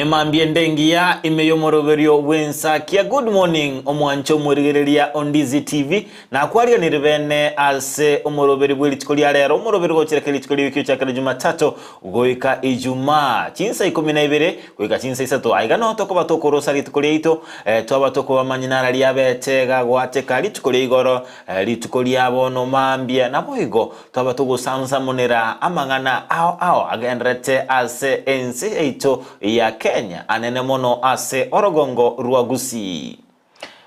Emambia ende engiya ime y'omoroberio bw'ensakia Good morning omwanche omorigereria o Ndizi TV nakwariganiri bene ase omoroberi bwe rituko ria rero omoroberi gochireka rituko ria wiki ochakera Jumatatu goika Ijumaa chinsa ikomi na ibere goika chinsa isato aiga noo tokoba tokorosa rituko riaito eh, twaba tokobamanyia nara riabete gagoateka rituko ria igoro eh, rituko ria bono mambia naboigo Twaba togosansamonera amang'ana ao ao agendererete ase ense yaito ya Kenya, anene mono ase orogongo rwa Gusii.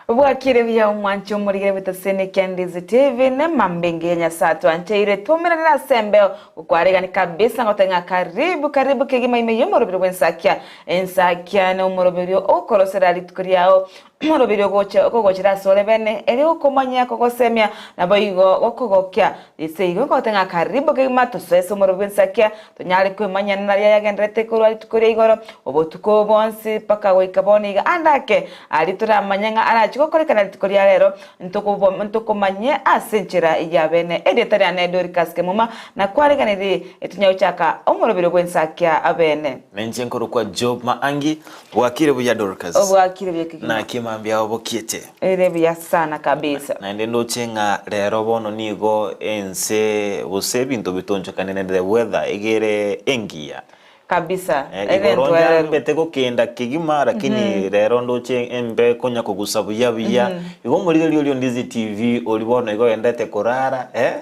Bwakire buya omwanchi omorigere bw'etaseni kia Ndizi TV nemambe engiya Nyasae atwancheire twaumeranire ase embeo gokwaregani kabisa ngoteba ng'a karibu karibu kegima ime y'omoroberi bw'ensakia ensakia nomoroberi okorosera rituko riao Omoroberi ogocha okogochera asore bene, erio gokomanya kogosemia, naboigo gokogokia. Ase igo ngote ng'a karibu kegima tosoe ase omoroberi bw'ensakia, tonyare kwemanya naria yagendererete korwa rituko ria igoro, obotuko bonsi mpaka goika bono iga ande ake, aria toramanye ng'a arachie gokorekana rituko ria rero, ntokobo ntokomanye ase enchera ya bene. Erieta riane Doricas Kemuma, nakwareganirie tonyare gochaka omoroberi bw'ensakia bene. Ninche nkorokwa Job Maangi, Bwakire buya Dorcas. Obwakire buya kegima. Naki mambia obokiete. Ere buya sana kabisa. Naende ndoche ng'a rero bono nigo ense gose ebinto bitonchokanire the weather egere engiya. Kabisa. Eh, Ere igoro entwereru. njambete gokenda kegima lakini rero ndoche embe konya kogusa buya buya. Igo omorigereria oria o Ndizi TV oria bono igo oendete korara eh,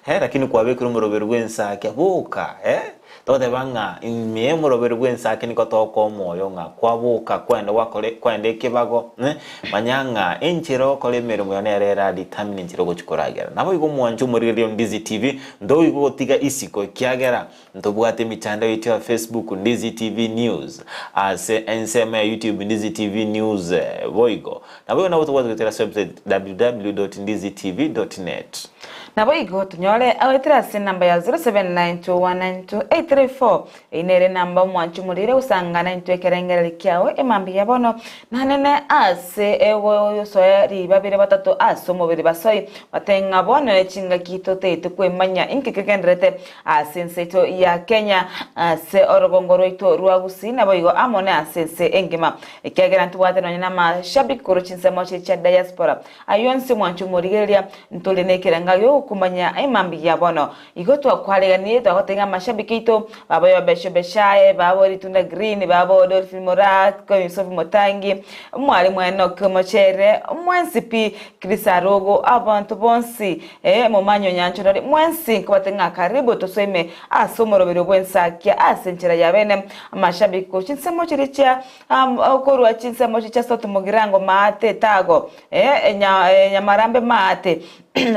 eh lakini kwabekire omoroberi bw'ensake boka eh. Togoteba ng'a ime y'omoroberi bw'ensake nigo tokoa omoyo ng'a kwaboka kwenda gwakora kwenda ekebago, eh, manya ng'a enchera ogokora emeremo yao nere era determine enchera ogochia koragera. Naboigo omwanche omorigereria o Ndizi TV, ntogoika gotiga isiko ekiagera ntobwate emitandao yaito ya Facebook Ndizi TV News, ase ensemo ya YouTube Ndizi TV News boigo. Naboigo nabo tobwate goetera ase website www.ndizitv.net. Naboigo tonyore agoetera ase enamba ya 0792192834 Eyio nere enamba omwanchi omorire gosangana intwe ekerengererio kiao emambia ya bono nanene ase egosoa ribabere batato ase omobere basoi batebe ng'a bono nechingaki totaete kwemanya inki kegendererete ase ense yaito ya Kenya ase orogongo rwaito rwa Gusii naboigo amo ne ase ense engima ekiagera ntobwate nonye namashabiki korwa chinsemo chiria chia diaspora Ayio onsi omwancho omorigereria, ntore nekerenga gi'ogokumanya emambia ya bono. Igo twakwareganirie twagotebia ng'a amashabiki aito, babo Yobesho Beshae, babo Ritunda Green, babo Dolphin Moraa, Sophie Motangi, Omwalimu Enock Omochere, mwensi pi, Chris Arogo, abanto bonsi, eh, Momanyi Onyanchonori, mwensi nkobatebia ng'a karibu tosoime ase omoroberio bw'ensakia ase enchera ya bene. Amashabiki korwa chinsemo chiria chia Okorua chinsemo chia South Mugirango maate Tago, Nyamarambe maate,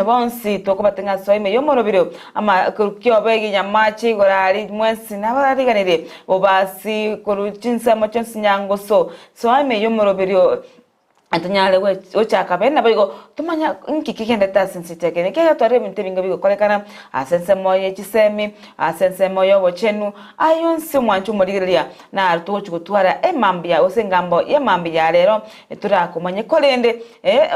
bonsi tokobatenga soa ime y'omorobiro ama korwa kiobegi Nyamache igoro aria mwensi nabarariganirie bobasi korwa chinsemo chionsi Nyangoso soa ime y'omoroberio tonyare gochaka bene naboigo tomanye nki kegenderete ase ense yaito ya Kenya. Ekiagera twarire ebinto ebinge bigokorekana ase ensemo ye chisemi, ase ensemo y'obochenu, ayio onsi omwancho omorigereria naro togochia gotwara emambia gose engambo y'emambia ya rero torakomanye. Korende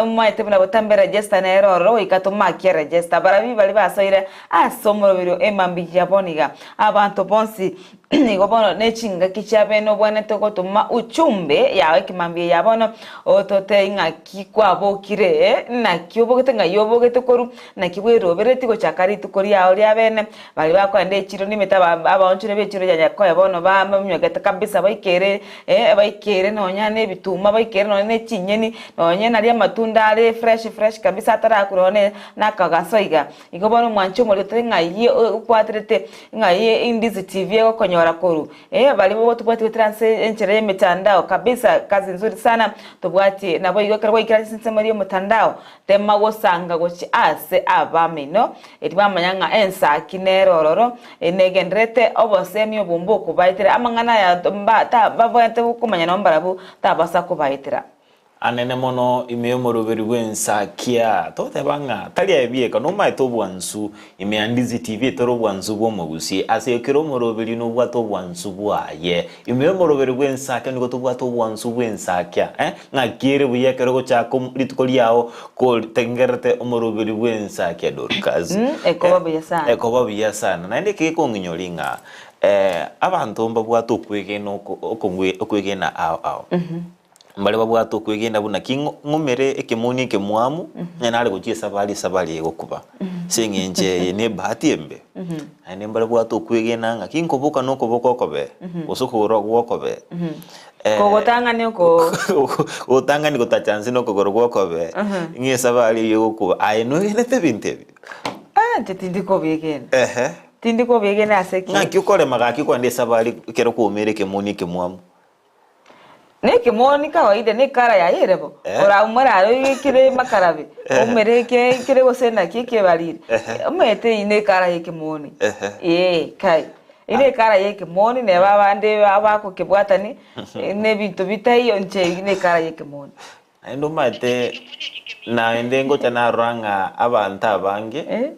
omanyete buna botambe register nere ororo goika tomakie register. Barabwo baria basoire ase omoroberio emambia ya bono iga, abanto bonsi Nigo bono ne chingaki chia bene obwenerete gotoma uchumbe yao ekemambia ya bono, ototebi ng'aki kwabokire, naki obogete ng'ai obogete korwa, naki bweroberetie gochaka rituko riao ria bene. Baria bakoenda echiro nimete abaonchore b'echiro ya Nyakoe bono baminywegete kabisa baikere baikere nonya na ebituma, baikere nonya na echinyeni, nonya naria amatunda are fresh fresh kabisa atarakure nonya na akagaso iga. Igo bono omwanche omorero tari ng'ai okwaterete, ng'ai Indizi TV egokonyora korwa. Eh, baria bogotobwatia goetera ase enchera y'emetandao kabisa, kazi nzuri sana, tobwatie. Naboigo ekero gwaikire ase ensemo eria y'omotandao, tema gosanga gochia ase abamino, erio bamanya ng'a ensaki nere ororo, negendererete obosemi obo mbokobaetera, amang'ana aya mba ta babwenerete komanya nabo mbarabwo tabasa kobaetera. Anene mono ime y'omoroberi bw'ensakia. Togoteba ng'a tari aye bieka nomaete obwansu ime ya Ndizi TV etore obwansu bw'omogusi ase ekero omoroberi nobwate obwansu bwaye. Ime y'omoroberi bw'ensakia nigo tobwate obwansu bw'ensakia eh ng'aki ere buya ekero ogochaka rituko riao kotengerete omoroberi bw'ensakia Dorcas. Ekoba buya sana. Ekoba buya sana. Naende ekegekong'inyori ng'a. Abanto mbabwate okwegena oko okong'we okwegena ao ao. Mbare babwate okwegena buna ki ng'o ng'omere ekemoni ekemwamu, onye nare gochia esabari esabari egokuba, ase eng'encho eye ne ebahati embe. Naende mbare bwate okwegena ng'a ki nkoboka na okoboko okobe, gose okogoro gw'okobe, Kogotang'ani oko. Gotang'ani gotacha nse na okogoro gw'okobe, ng'a esabari eyio egokuba. Aye noegenete ebinto ebi? Ah, inche tindi kobiegena. Ehe. Tindi kobiegena ase ki? Ng'aki okorema gaki kogenda esabari ekero kwaumire ekemoni ekemwamu? Na ekemoni kawaida na ekara yaye ere bo. Eh. Oraumore aro kere makarabe, Ehe. oumere eke kere gose naki ekebariri. Ehe. Omanyete eyio na ekara ya ekemoni. Ehe. Ee, kai. Ere ekara ya ekemoni neba abande abakokebwatani, na ebinto bitaiyo inche eyio na ekara ya ekemoni. Naende omanyete, naende ngocha narora ng'a abanto abange Eh.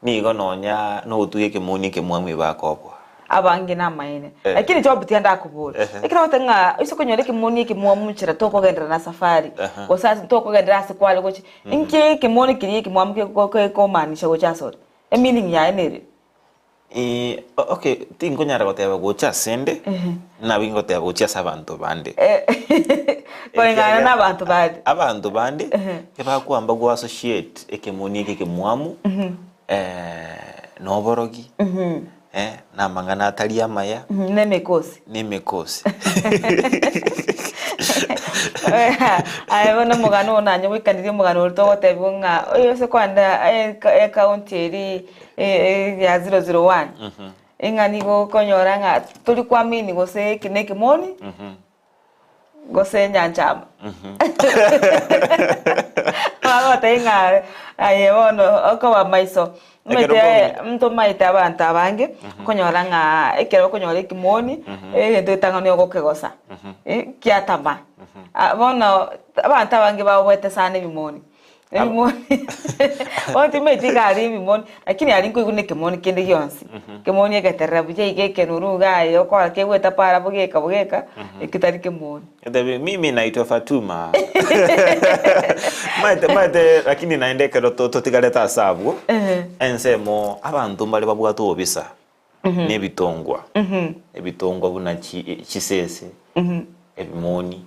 nigo nonya nogotuga ekemoni ekemwamu ebakoboa. Abange namaene. Eh. Lakini job tiga ndakobore. Ehe. Ekero ogoteba ng'a oise konyora ekemoni ekemwamu nchera tokogenderera na safari, Aha. gose ase tokogenderera ase kware gochia, inki ekemoni keria ekemwamu kego gekomaanisha gochia asore? Emeaning yaye nere? Eh, okay, tinkonyara goteba gocha asende, nabo ingoteba gochia ase abanto bande. Koreng'ana na abanto bande. Abanto bande, ebakwamba go associate ekemoni eke ekemwamu, na oborogi, na amang'ana atari amaya, Na emekosi. na emekosi. Aye bono omogano oyo nanye goikanirie omogano oria togotebiwa ng'a oyo ase kwanda ekaunti eria ya 001, ng'a nigo okonyora ng'a tori kuamini gose eke na ekemoni, gose enyanchama. Bagotebia ng'a aye bono okoba maiso, Ekero omanyete kong'ina. ntomaete abanto abange, okonyora ng'a ekero okonyora ekemoni, egento getang'ani ogokegosa, kiatama. Bono abanto abange baoboete sana ebimoni. Ebimoni bono timanyeti iga aria ebimoni, lakini aria nkoigwa na ekemoni kende gionsi, ekemoni egeterera buya iga ekenuru iga aye okora kegweta para bogeka bogeka, ekio tari kemoni. Etebia, mimi naitwa Fatuma. Maete maete lakini naende ekero to- totigarete ase abwo, ensemo abanto mbare babwate obobisa, na ebitongwa, ebitongwa buna chi chisese, ebimoni,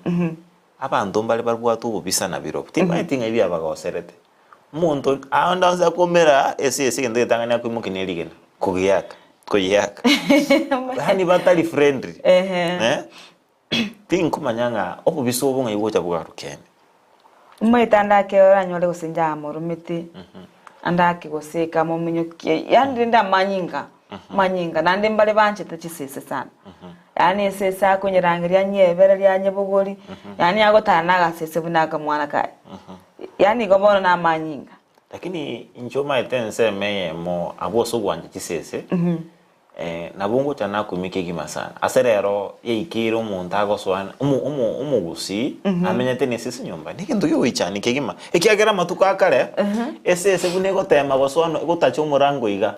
abanto mbare babwate obobisa nabirobio, timanyeti ng'a ebiabagoserete. Omonto aonde onsi akomera esese egento getang'ani akoimokia ne rigena, kogiaka, koyiaka. Yaani batari friendly, eh, tinkomanya ng'a obobisa obo ng'ai bogocha bwarwa kende. Omanyete ande ake oranyore gose inche amoromete, ande ake gose ekamominyokia, yaani rende amanyinga, amanyinga naende mbare banchete chisese sana. Yaani esese akonyerangeria anyebere anyebogori, yaani agotara na agasese buna akamwana kaye. Yaani igo bono na amanyinga. Lakini inche omanyete ensemo eyemo abwo ase ogwancha chisese, Nabo ngocha nakumia kegima sana. Ase rero yaikeire omonto agosoa omo omo omogusii amenyete na esese nyomba negento kiogoichania kegima. Ekiagera amatuko a kare, esese buna egotema gosoa no egotacha omorango iga,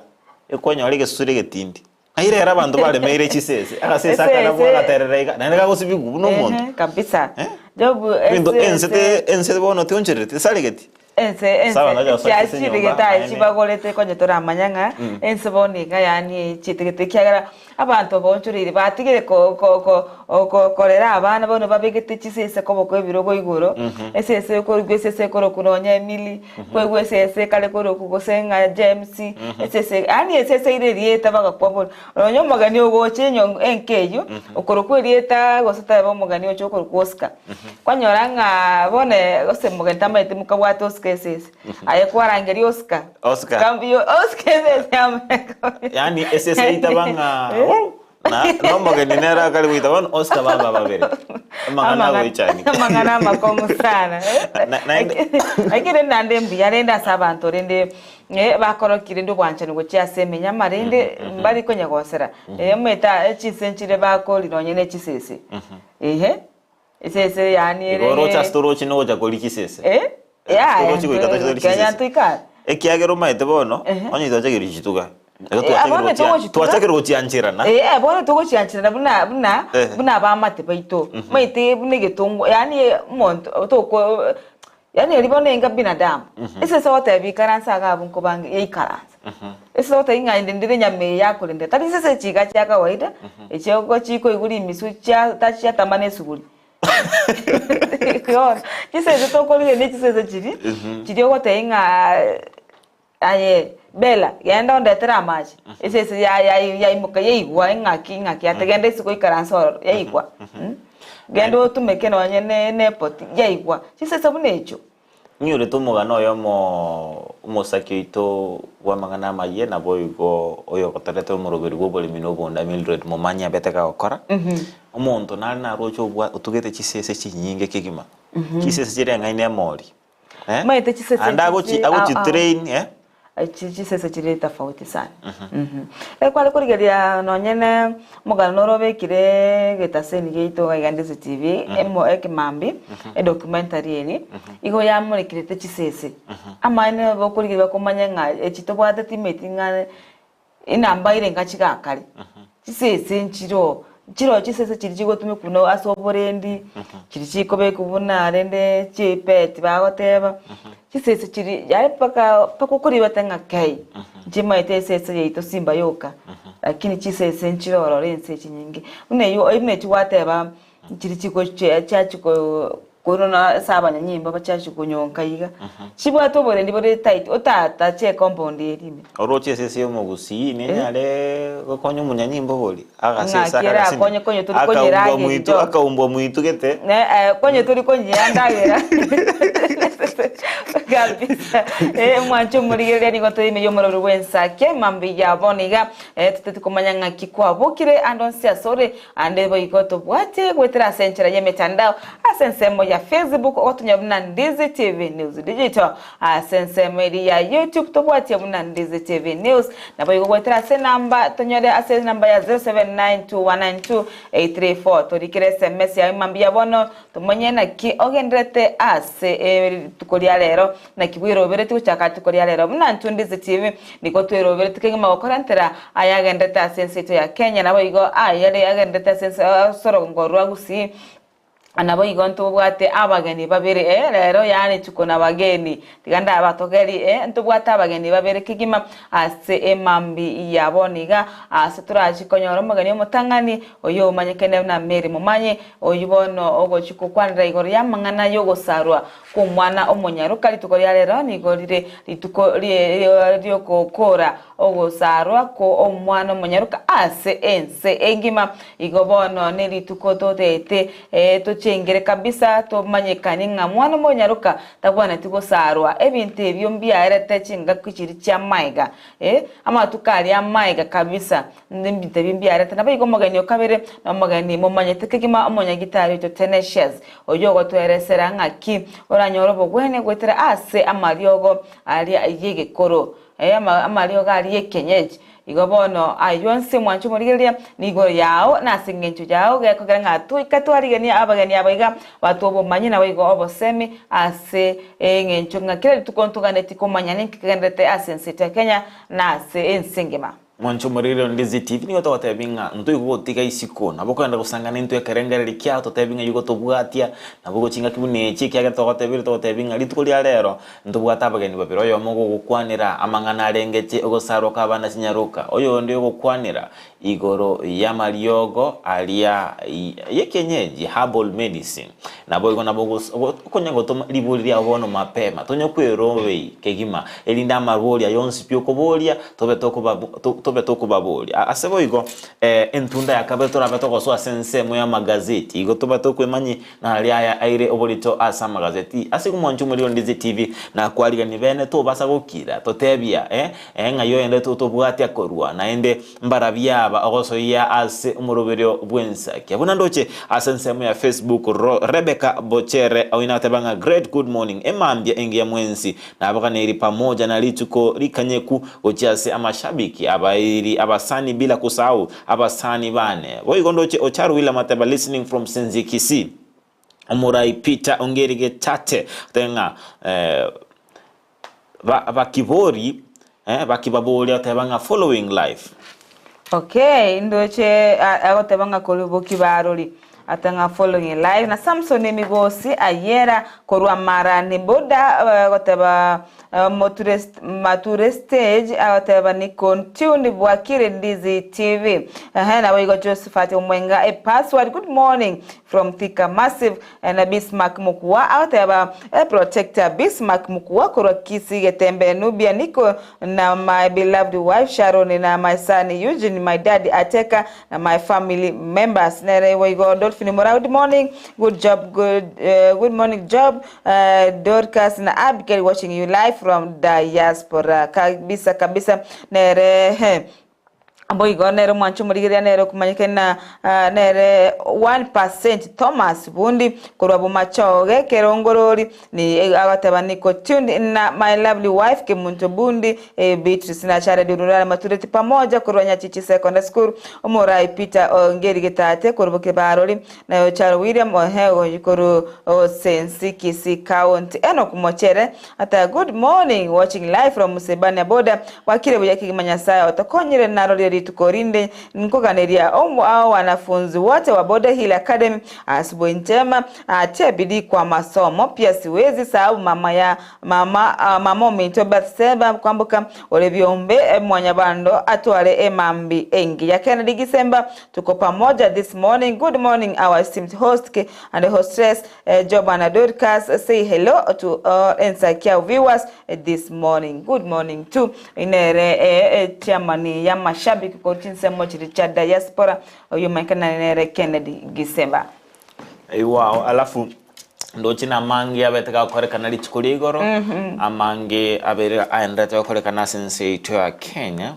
ekonyora egesusuro egetindi. Nai rero abanto baremeire chisese, agasese akarabwo Esese. agaterera iga, naende gagosibigwa buna omonto. Ehe, kabisa. Eh? Job, Ebinto ense esese. te ense bono tioncherereti, tesaregeti. Ense ense Sawa, nacha gosoa ase chiachire enyomba, getae naende. chibagorete konya toramanya ng'a ense bono iga yaani echiete ekiagera abanto baonchoreire batigire ko ko ko ko korera abana bono babegete chisese koboko ebirogo igoro, esese ekorokwa esese ekorokwa nonya Emily, kwaigwa esese ekare korokwa gose ng'a James, esese yaani esese ere erieta bagakwa bono. Nonya omogeni ogocha enyo enka eyio, okorokwa erieta gose teba omogeni oche okorokwa Oscar. Kwanyora ng'a bono gose mogeni tamaeti mokabwate Oscar esese. Aye kwarangeria Oscar. Oscar. Kambuya Oscar esese ameko. Yaani esese eitaba ng'a wou, na nomogeni nere akare goita bono Oscar baba babere. Amang'ana agoichanika. Amang'ana amakong'u sana. Na- naende- Lakini rende naende mbuya rende ase abanto rende eh, bakorokia rende obwanchani gochia ase emenyama rende mbari konyegosera. Eh, omanyete chinse nchire bakori nonye ne chisese. Ehe. Esese yaani ere Igo oroche ase toroche nogocha koria chisese. Eh? Yaya, Toroche goika toche torie Kenya chisese. toikare. Ekiagera omanyete bono, Ehe. onye twachakire gochituga, igo Eh, twachakire bono gochia- togochituga. twachakire gochiancherana. Eh, eh, bono togochiancherana buna buna Ehe. buna abamate baito. Omanyete buna egetongwa yaani omonto toko yaani erio bono enga binadamu. Esese ogoteba ikaransa iga abwo nkobange yaikaransa. Esese ogoteba ng'a inde ndire enyama eye yakorendera, tari chisese echi iga chia kawaida, echi ogo chikoigwa rimisu chia tachiatama na esuguri. Bono, chisese tokorigereria ne chisese chiria, chiria ogoteba ng'a aye Bella, genda ondetere amache, esese ya ya yaimoka yaigwa eng'aki ng'aki ate genda isiko oikaranse ororo, yaigwa mh, genda otumeke nonye ne ne epoti, yaigwa, chisese buna echio. Ng'inyorete omogano oyomo omosake oito bw'amang'ana amayia, naboigo oyogotoretera omoroberi bw'oboremi na obonda Mildred Momanyi abete gagokora. Omonto nare naroche obwa otugete chisese chinyinge kegima, chisese chireng'aine emori, eh, Omanyete chisese ande agochi chichi ao agochi ao. train eh. Echi chisese chire tofauti sana. Ekero kware korigereria nonye ne omogano noro obekire egetaseni giaito iga iga Ndizi TV, emo ekemambi, edocumentary eria, igo yamorekerete chisese. Amaene nabo okorigereria bakomanya ng'a echi tobwate timeti ng'a enamba ere enga chigakare. Chisese nchiroo, nchiroo chisese chiria chigotumekwa buna ase oborendi, chiria chikobekwa buna rende chipeti bagoteba, chisese chiria yaani mpaka mpaka okoribata ng'a kei, nchimaete esese yaito simba yoka, lakini chisese nchire ororo ense chinyinge. Buna eywo buna echio gwateba, nchiria chigochia chiachia koo korwa na ase abanyanyimbo bachiachia konyonka iga, chibwate oborendi bore tight, otatache ecompound eria ime. Oroche esese y'omogusii nenyare gokonya omonyanyimbo bori? Agasese Ng'aki aka agasini, erakonye konye tori akaumbwa konyerageria mwitu, John. akaumbwa mwitu gete. Ne eh, konye tori konyia ndagera kabisa eh, mwanche omorigereria nigo tore ime y'omoroberi bw'ensake mambia bono iga eh, toteti komanya ng'aki kwabokire ande onsi asore Ande boigo tobwate goetera ase enchera y'emetandao ase ensemo ya Facebook ogotunya buna Ndizi TV News Digital, ase ensemo eria ya YouTube tobwatie buna Ndizi TV News, naboigo goetera ase enamba tonyore ase enamba ya 0792192834 torikere SMS yaye mambia bono tomanye naki ogenderete ase rituko ria rero naki bweroberetie gochaka rituko ria rero buna intwe Ndizi TV Nigo tweroberetie kegima gokorentera ayagenderete ase ense yaito ya Kenya, naboigo ayare agenderete ase ense ase orogongo rwa Gusii, naboigo ntobwate abageni babere eh, rero yaani tuko na bageni, tiga ndabatogerie eh, ntobwate abageni babere kegima ase emambi ya bono iga, ase torachi konyora omogeni omotang'ani oyio omanyekene buna Mary Momanyi, oyio bono ogochi gokwanera igoro y'amang'ana y'ogosarwa Kw'omwana omonyaroka rituko ria rero nigo rire rituko ri'ogokoora ogosarwa kw'omwana omonyaroka ase ense engima. Igo bono nerituko totaete tochengere kabisa tomanyekanie ng'a mwana omonyaroka tabwaneti gosarwa. Ebinto ebio mbiaerete chingaki chiria chi'amaega, amatuko aria amaega kabisa. Ebinto ebi mbiarete. Naboigo omogeni o kabere nomogeni momanyete kegima omonyagitari oito Tenetius, oyio ogotoeresera ng'aki oranyore obogwenia goetera ase amariogo aria y'egekoro, ee, amariogo aria y'ekienyeji. Igo bono ayio onsi omwanche omorigereria nigoro yao, na ase engencho yao gekogera ng'a toika twarigenia abageni aba iga batwe obomanyi naboigo obosemi ase eng'encho ng'a kera rituko ntoganeti komanya ninki kegendererete ase ense yaito ya Kenya na ase ense engima. Mwanche omorero Ndizi TV nigo togotebi ng'a ntoigwe gotiga isiko, nabo okogenda gosangana intwe ekerengererio kiao totebi ng'a igo tobwatia, nabo igo chingaki buna echi ekiagera togotebire togotebi ng'a rituko ria rero ntobwate abageni babere oyomo ogogokwanera amang'ana arengeche ogosarwa kwa abana chinyaroka, oyonde ogokwanera igoro y'amariogo aria y'ekienyeji, herbal medicine. Naboigo nabo okonya gotoma ribori riao bono mapema, tonya kwerobei kegima, erinde amarwori aya onsi pi okoboria, tobe tobe tokobaboria. Ase boigo, entunda ya kabere torabe togosoa ase ensemo y'amagazeti, igo tobe tokwemanyia naria aya aire oborito ase amagazeti. Ase igo mwanche omoriri o Ndizi TV, nakwariganie bene tobasa gokira, totebia ng'ai oyende totobwatia korwa, naende Mbarabwo aba ogosoyia ase omoroberio bw'ensakia. Buna ndoche ase ensemo ya Facebook, Rebecca Bochere oyio nateba ng'a Great good morning, emambia engiya mwensi, nabaganeiri pamoja na rituko rikanyeku gochia ase amashabiki, abairi, abasani bila kusahau abasani bane. Boigo ndoche Ocharo William ateba listening from Senzi Kisii. Omorai Peter Ongeri Getate ateba ng'a eh, Bakibori, bakibaboria oteba ng'a following life. Okay, ndoche agoteba ng'a kori bokibarori. Atang'a following live na Samson Emigosi Ayera korwa Marani boda goteba Moture Mature stage agoteba niko tuned bwakire Ndizi TV. Ehe naboigo Josephat Omwenga e password good morning from Thika Massive na Bismarck Mokua agoteba e protector Bismarck Mokua korwa Kisii Getembe Nubia niko na my beloved wife Sharon na my son Eugene my daddy Ateka na my family members nere boigo Dolphin Mora good morning good job good, uh, good morning job uh, Dorcas na Abigail watching you live from diaspora kabisa kabisa nere he boigo nere omwancho omorigereria nere okomanyekana uh, nere 1% Thomas Bundi korwa Bomachoge Kerongorori Ni agoteba niko tuned na my lovely wife Kemunto Bundi eh, Beatrice na Jared Rurara matureti pamoja korwa Nyachichi Secondary School omorai Peter Ongeri Getate korwa Kebarori na Ocharo William Ohego korwa Osensi Kisii County Enock Mochere ata good morning watching live from Musebania border wakire buya kegima Nyasaye otokonyire narorire rituko rinde nkoganeria ao wanafunzi wote wa Border Hill Academy asubuhi njema Atia bidii kwa masomo pia siwezi sahau mama ya mama uh, mama ominto Bathseba kwamboka ore biombe eh, mwanyabando atware emambi engiya Kennedy Gisemba tuko pamoja this morning good morning our esteemed host ke- and hostess eh, Job and Dorcas say hello to all Ensakia viewers eh, this morning good morning to inere eh, eh, chairman ya mashabiki korwa chinsemo chiri cha diaspora oyo omanyekanire nere Kennedy Gisemba Wow, alafu ndoche na amange abete gakorekana rituko ria igoro amange abere aenderete gokorekana ase ense yaito ya Kenya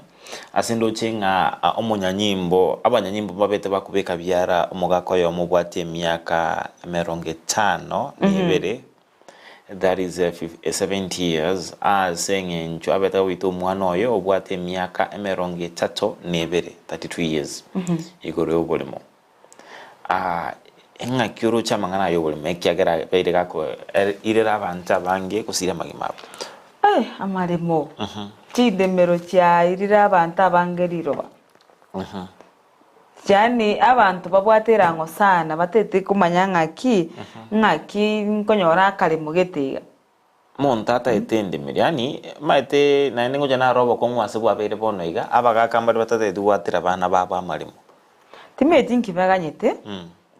ase ndoche ng'a ah, omonyanyimbo abanyanyimbo babete bakobeka biara omogaka oyomo obwate emiaka emerongo etano na ebere that is eh, 70 years ase eng'encho abete goita omwana oye obwate emiaka emerongo etato na ebere 32 years igoro ya oboremo. Aa, eng'aki oroche amang'ana aya y'oborimo, ekiagera abeire gakoirera abanto abange gosiria amagima abo. Eh, amaremo, chindemero chiairire abanto abange riroba. Yaani abanto babwate erang'o sana batete komanya ng'aki, ng'aki nkonyora akaremo gete iga. Monto ataete endemero, yaani maete naende ngocha naro obokong'u ase bwabeire bono iga, abagaka mbare batateti gwatera abana babo amaremo. Timeti nki baganyete,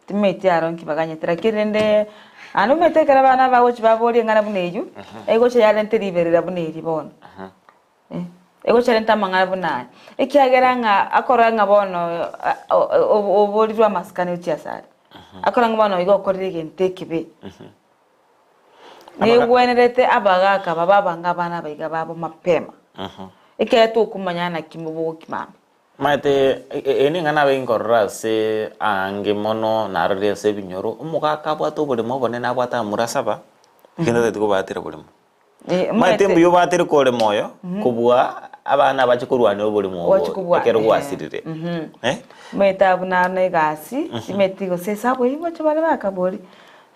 timeti aro nki baganyete, lakini rende naende omanyete ekero abana bagochia baboria eng'ana buna eywo, egocha yarenta riberera buna eri bono. Egocha yarenta amang'ana buna aya, ekiagera ng'a akorora ng'a bono oborirwe amasikani gochia asare, akorora ng'a bono igo okorire egento ekebe. Negwenerete abagaaka babe abange abana abaiga babo mapema, ekero tokomanya naki mobogokia mambia. Omanyete, eye neng'ana abe nkorora ase aange mono, narorire ase ebinyoro, omogaka abwate oboremo obonene abwate amura saba, kende tari kobatera boremo. Omanyete mbuya obatere korema oyo, kobua abana bache korwania oboremo obo Gochi kobua, ekero ehe. gwasirire. Eh? Omanyete abwo naro na egasi, timeti gose esabu eywo gocha bare bakabori,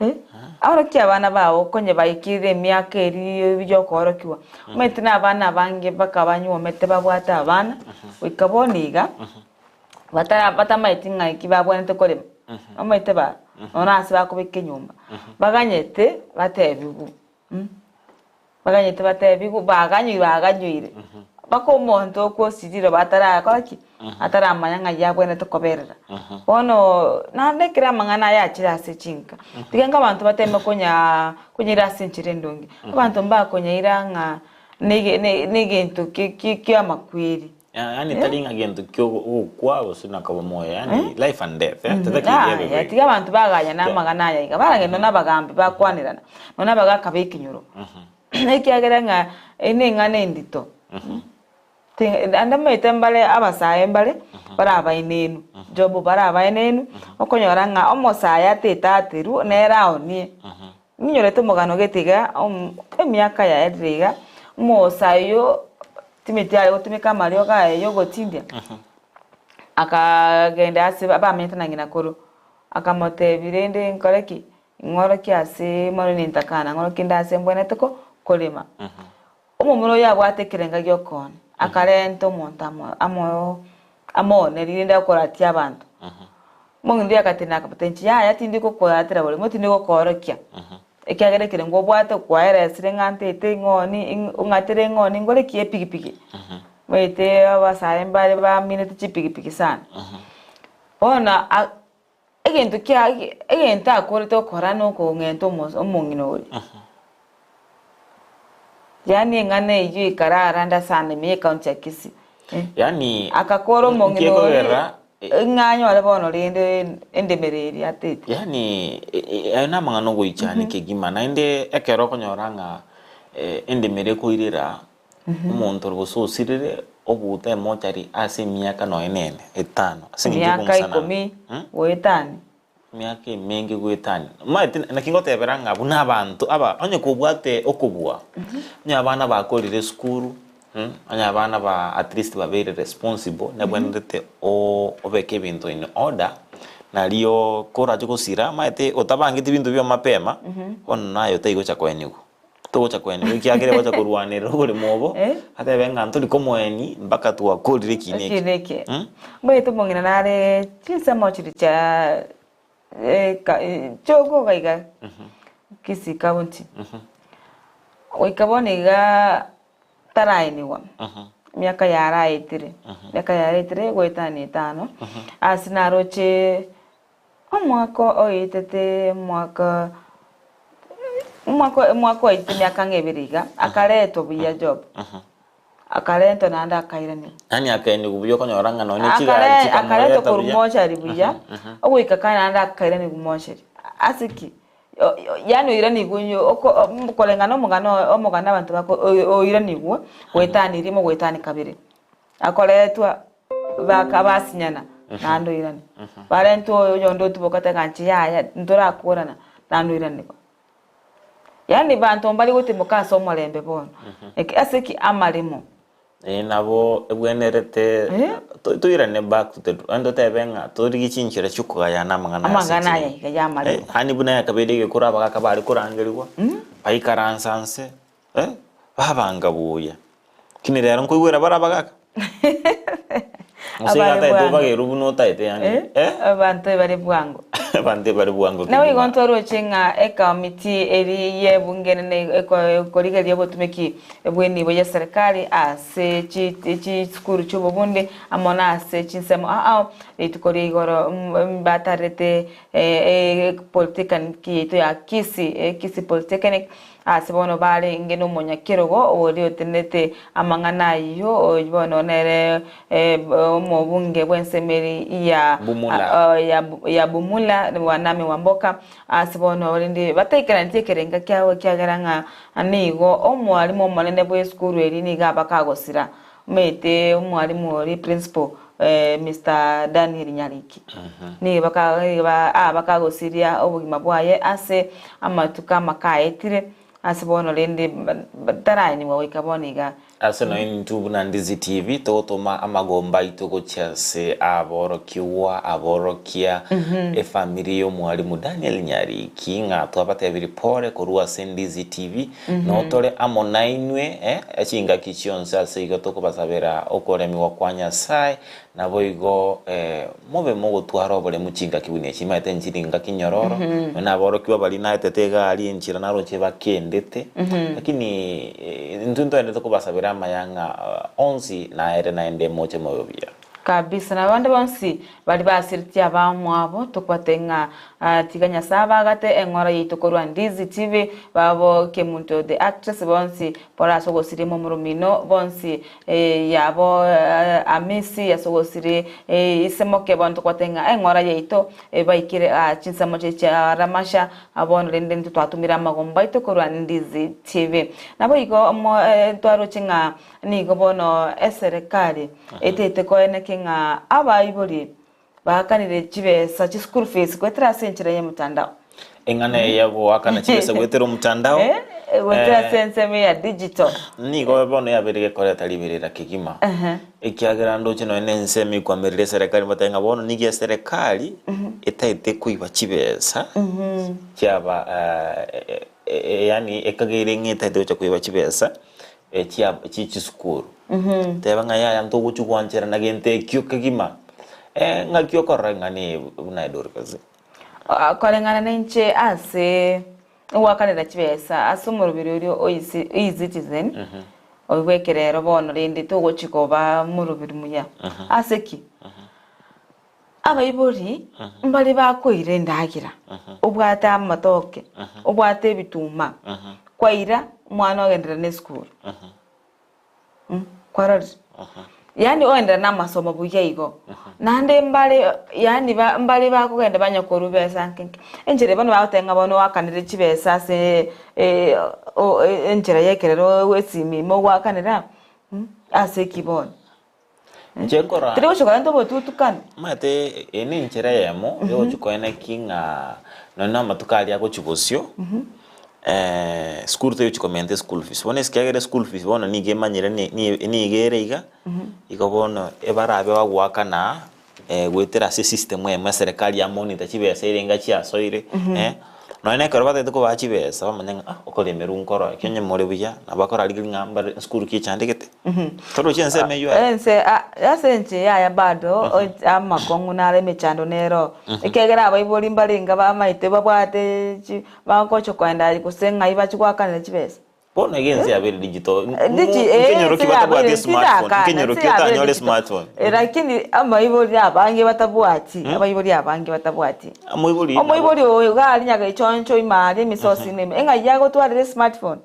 eh, aorokia abana bao konye baikire emiaka eria ya okoorokiwa. Omanyete na abana abange mpaka banyuomete babwate abana, goika bono iga, batara batamaeti ng'a eki babwenerete korema, omanyete ba nonya ase bakobeka enyomba, baganyete batebiwu. Baganyete batebigwe, baganyoirwe baganyoire, mpaka omonto okosirire batarakora ki? Ataramanya ng'ai abwenerete koberera. Bono naende ekero amang'ana aya achire ase chinka, tiga inga abanto bateme konyaa konyaira ase enchera endonge. Abanto mbakonyaira ng'a nege ne negento ki ki kia amakweri. Yaani tari ng'a gento kia ogokwa gose na koba moyo, yaani life and death, eh, tatakeiri ebe Yaya, bweka. tiga abanto bagayane amagana aya iga, baragende nonya abagambi bakwanerana, nonya abagaka b'ekenyoro, ekiagera ng'a eye neng'ana endito. Ti- naende omanyete mbare abasae mbare, bare abaenenu, job bare abaenenu, okonyora ng'a omosae atete aterwe, nere aonie. Ninyorete omogano gete iga, emiaka yaerire iga, omosae oyio Timothy are gotumeka amariogo aye y'ogotindia, akagenda ase bamenyete na ng'ina koro, akamotebia, Rende nkore ki? Ing'orokie ase mono nintakana, ng'orokie inde ase mbwenerete ko korema. Omomura oyio abwate ekerenga gi'okoona, akarenta omonto amo amo amooneri rende akoratia abanto. Omong'ina oria agatenena akabatebia, Inche yaya tindi gokoratera borimo, tindi gokoorokia, ekiagera ekerengo obwate kwaeresire ng'a ntete ing'oni ong'atere ing'oni ngore ki epigipigi. Omanyete abasae mbare bamineti chipigipigi sana. Bono a egento kia egento akorete gokora nokong'enta omosa omong'ina oria. Yaani eng'ana eyio ekararanda sana ime y'ecounty ya Kisii. Yaani Akakora omong'ina oria nkekogera ng'a anyore bono rende endemereri atete. Yaani ayo namang'ana ogoichania kegima naende ekero okonyora ng'a endemero ekoirera omonto ore gose osirire obuta emochari ase emiaka nonya nene etano ase eng'encho Emiaka okong'usana ikomi goetania. Emiaka emenge goetania. Omanyete naki ngotebera ng'a buna abanto aba onye kobwate okobua, onye abana bakorire esukuru, onye abana ba at least babeire responsible, nebwenerete obeke ebinto in order, nario korache gosira omanyete otabangeti binto biao mapema, bono naye otaigocha koenigwa. Togocha koenigwa ekiagera egocha korwanerera oboremo obo, atebe ng'a ntori komoeni mpaka twakorire ekina eke. Ekina eke. Omanyete omong'ina nare chinsemo chiria chia chiogoka iga Kisii County. Goika bono iga taraenigwa, emiaka yaraetire, emiaka yaraetire goetania etano, ase naroche Omwaka oetete omwaka omwaka omwaka oetete emiaka ng'a ebere iga, akaretwa buya job, akarentwa naende akairanigwa. Yaani akaenigwa buya okonyora ng'a nonye chigari Akare chikamoreta akaretwa korwa buya. mochari buya, ogoika kare naende akairanigwa mochari. Ase ki? Yaani oiranigwe onye oko koreng'ana omogano omogano abanto bako oiranigwe goetania rimo goetania kabere. Akoretwa baka basinyana naende oirane. Barentwe oyonde otuboka oteba ng'a inche yaya ntorakorana naende oiranigwe. Yaani banto mbari gotimoka ase omorembe bono. Eke ase ki? Amaremo. Ee nabo ebwenerete toirane back to the yaani totebe ng'a torigie chinchera chiokogayana amang'ana ase Amang'ana aya chire. iga ya amaremo. Yaani buna yakabeire egekoro abagaka bare korangerigwa, baikaransa nse, babanga buya. Lakini rero nkoigwera bare abagaka. Gose iga Abare ataete bwango. obagerwe buna otaete yaani Eh, eh? abanto ebare bwango. Abanto ebare bwango Nabo igo kegima. ntwaroche ng'a ekamiti eri y'ebunge enene eko- ekorigereria obotumeki bw'enibo ya serikali ase chi chisukuru chi'obobundi amo na ase chinsemo ao ao, rituko ria igoro mbatarete polytechnic yaito ya Kisii, Kisii Polytechnic, Ase bono barenge nomonyakerogo oria otenenete amang'ana ayio, oyio bono nere omobunge bw'ensemeri ya Bumula. ya Bumula, Wanami Wamboka. Ase bono rende bataikeranetie ekerenga kiabo ekiagera ng'a nigo omwalimu omonene bw'esukuru eria nigo abakagosira. Omanyete omwalimu oria principal Mister Daniel Nyariki nigo abakagosiria obogima bwaye ase amatuko amake aetire ase bono rende taranyigwa goika bono iga. Ase nonya intwe buna Ndizi TV togotoma amagomba aito gochia ase aborokigwa, aborokia, efamiri y'omwalimu Daniel Nyariki ng'a twabatebirie pole korwa ase Ndizi TV. Notore amo nainwe chingaki chionsi ase igo tokobasabera okoremigwa kwa Nyasae, naboigo mobe mogotwara oboremu chingaki buna echi. Nimanyete nchiri ngaki nyororo, nonya naborokigwa baria naetete iga aria enchera naroche bakendete, lakini intwe ntogende kobasabera amaya ng'a onsi naere naende moche mobe buya. Kabisa, na abande bonsi baria basiretie abamwabo, tokwate ng'a tiga Nyasae abagate eng'ora yaito korwa Ndizi TV, babo Kemunto the actress bonsi bore ase ogosiria momoromino bonsi yabo Amisi ase ogosiria ise moke bono tokwate ng'a eng'ora yaito baikire aa chinsemo chiria chia Ramasha bono rende intwe twatumire amagombo aito korwa Ndizi TV. Naboigo mo twaroche ng'a Nigo bono eserekari etaete koeneki ng'a abaibori baakanire chibesa chi school fees goetera ase enchera y'emotandao. Eng'ana eye ya goakana chibesa goetera omotandao Goetera ase ensemo ya digital. Nigo bono yabeire gekoreta riberera kegima, ekiagera ndoche nonya na ensemo ekwamerire eserekari mbatebe ng'a bono nigo eserekari etaete koiba chibesa chiaba yaani ekageire ng'a etaete gocha koiba chibesa chia chie chisukuru. Teba ng'a yaya ntogochi gwancherana gento ekio kegima. Ng'aki okorora ing'ana eye buna Dorcas? Koreng'ana nainche ase ogoakanera chibesa ase omoroberi oria o eCitizen, oyio bw'ekerero bono rende togochia koba moroberi muya. Ase ki? Abaibori mbare bakoira endagera, obwate amatoke, obwate ebituma, kwaira omwana ogenderera na esukuru. Kwarorire? Yaani oenderere namasomo buya igo. Naende mbare yaani ba mbare bakogenda banya korwa besa nke nke. Enchera bono bagoteba ng'a bono oakanere chibesa ase o enchera ya ekerero esimi ime ogoakanera, ase ki bono? Inche nkora Teri gochia korenta obotutukano. Omanyete eye ne enchera eyemo yogochia koenekia ng'a nonye na amatuko aria agochia bosio, esukuru tegochia komenta eschool fees. Bono ekiagera eschool fees bono nigo emanyire ni- ni nigo ere iga, igo bono ebarabe bagoakana goetera ase esystem eyemo eserekari ya monitor chibesa erenga chiasoire, nonye na ekero batagete kobaa chibesa bamanye ng'a ah okoremerwa nkoro eki onye more buya nabo akorarigeria ng'a mbare esukuru ki echandegete. Torochi ensemo eywo aye? Ense ase ense yaya bado amakong'u naro emechando nero, ekiagera abaibori mbarenge bamaete babwate chi bagocha koenda gose ng'ai bachia goakanera chibesa. Bono iga ense yabeire digital, Digi eh, nkenyoro ki ense batabwati yabeire esmartphone, tidakana, nkenyoro ense ki yabeire otanyore digital. esmartphone. Lakini amaibori abange batabwati, abaibori abange batabwati. Omoibori nabo- Omoibori oyo iga aria nyagechoncho ime aria emisosi ime, eng'ai agotwarera esmartphone?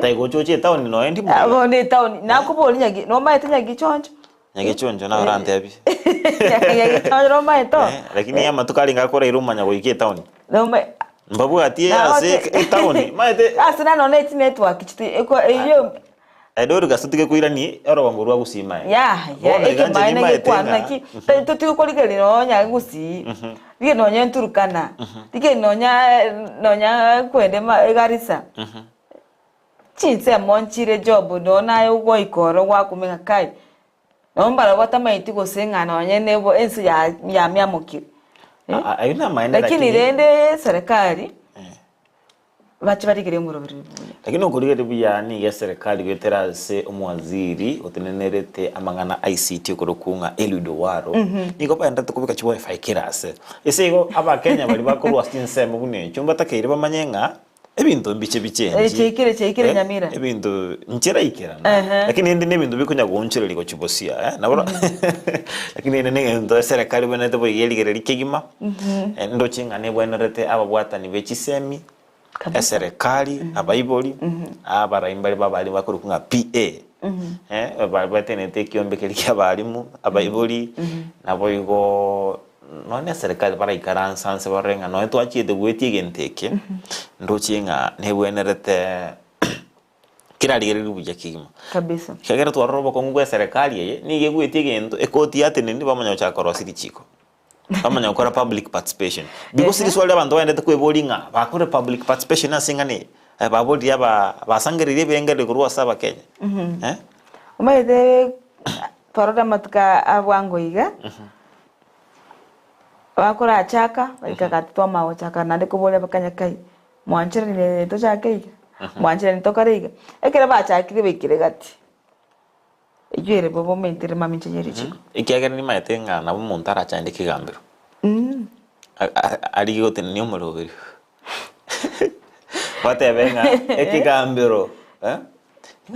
Taigocha oche etaoni noe ndi moiga. Bono etaoni, nakoboria nyagi nomaete nyagichoncho? Nyagichoncho naye orantebie. Nyagichoncho nomaete oo? Eh, lakini amatuko arenge akoraire omanya goika etaoni. Nome Mbabwatie ase etaoni, maete Ase nano ne chinetwork chiti eko eyio Dorcas totige koirani orogongo rwa Gusii mae. Ya, ya, Bono iga inche ekemaene nimaete gekwana ng'a naki totige korigereria nonya Gusii, rigereria nonya Turkana, rigereria nonya nonya kwende ma Garissa. Chinsemo nchire Job nonya naye ogoika oro gwakumia ng'a kai, nabo mbarabwo batamaeti gose ng'a nonye nebo ense ya yamiamokire. Ayio namaene Lakini lakini rende eserekari bache barigererie omoroberi buya. Lakini okorigereria buya nigo eserekari goetera ase omowaziri otenenerete amang'ana ICT okorokwa ng'a Eliud Owalo, nigo baenderete kobeka chiwifi kera ase. Ase igo abakenya baria bakorwa ase chinsemo buna echio mbatakeire bamanye ng'a Ebinto mbiche bichenchi. Eh, chiaikire, chiaikire Eh, Nyamira. Ebinto nchiraikerana. Ehe. Lakini ende nebinto bikonya goonchoreria gochia bosia, eh, nabo lakini ende negento eserekari ebwenerete boiga erigereria kegima, eh, ndoche ng'a nebwenerete ababwatani be chisemi, Kabisa. eserekari, abaibori, abarai mbare babarimu bakorokwa ng'a PA, eh, ba- batenenete ekiombe keria kia abarimu, abaibori, naboigo Nonya neserikari baraikaranse anse barore ng'a nonya twachiete goetia egento eke, ndoche ng'a nebwenerete kerarigereria buya kegima. Kabisa. Ekiagera twarora obokong'u bwa eserekari eye, nigo egoetia egento, ekoti yatenenire bamanya gochaka korosia richiko. Bamanya gokora public participation. Because Ehe. riswali abanto baendete kweboria ng'a bakore public participation ase eng'ana eye, aye baboririe aba basangererie ebirengererio korwa ase abakenya eh. Omanyete twarora amatuko a bwango iga. Bakorachaka, baika gati twamanya gochaka naende koboria bakanya kai, mwancheranie tochake iga, mwancheranie tokore iga. Ekero bachakire baikire gati, eywo ere bobe omentire mamincha ye richiko. Ekiagera nimaete ng'a nabo omonto arachande kegambero, arigie gotenenia omoroberio, batebe ng'a ekegambero ng'a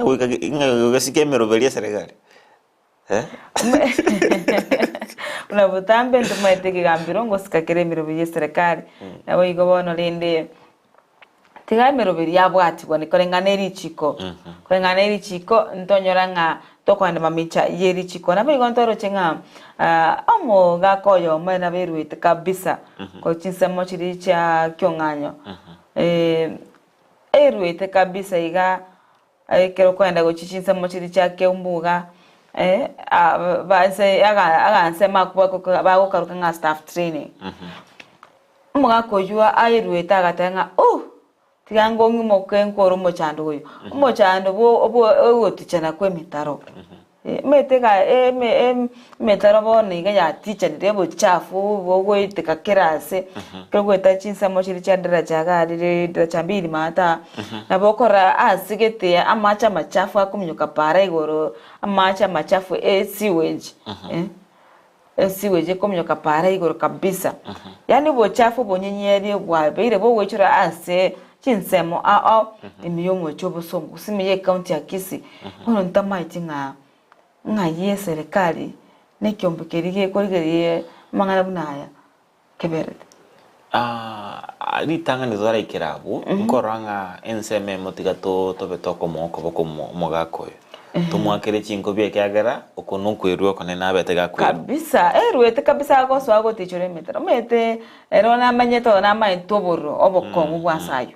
goika ng'a goika emeroberio eserekari. Buna botambe ntomaete ekegambero ngosika kere emeroberi y'eserekari. Naboigo bono rende tiga emeroberi yabwatigwa koreng'ana ne richiko, koreng'ana ne richiko ntonyora ng'a tokogenda mamicha ye richiko. Naboigo ntoroche ng'a omogaka oyomo ere nabo erwete kabisa korwa chinsemo chiria chia kiong'anyo, erwete kabisa iga. Ekero okoenda gochia chinsemo chiria chia Keumbu iga, ase agansemo akwo bagokaroka ng'a staff training. Omogaka oyio aeruete agateba ng'a ooh, tiga ngong'imoke nkore omochando oyo. Omochando bwo bwo ogotichana kwa emetaro. Omanyete iga emetaro bono iga yatichanire obochafu bogoeteka kera ase, ekero ogoeta chinsemo chiria chia daraja iga aria daraja mbili maate aa, nabo okora ase gete amache amachafu akominyoka para igoro, amache amachafu e sewage. Esewage ekominyoka paara igoro kabisa. Yaani obochafu obonyenyerie bwabeire bogoichora ase chinsemo ao ao ime y'omochie obosongo gose ime y'ecounty ya Kisii. Bono ntamaeti ng'a ng'ai eserekari na ekiombe keria gekorigereria amang'ana buna aya keberete. Ritang'ani toraikera abwo, nkorora ng'a ensemo emo tiga tobe tokomoa okoboko omogaka oyo, tomoakere chinkobi ekiagera oko nokwerua okonene abete gakwerwa. Kabisa, erwete kabisa agosoa gotichora emetaro, omanyete ero namanyete oyo namaete obororo obokong'u bwa ase aywo.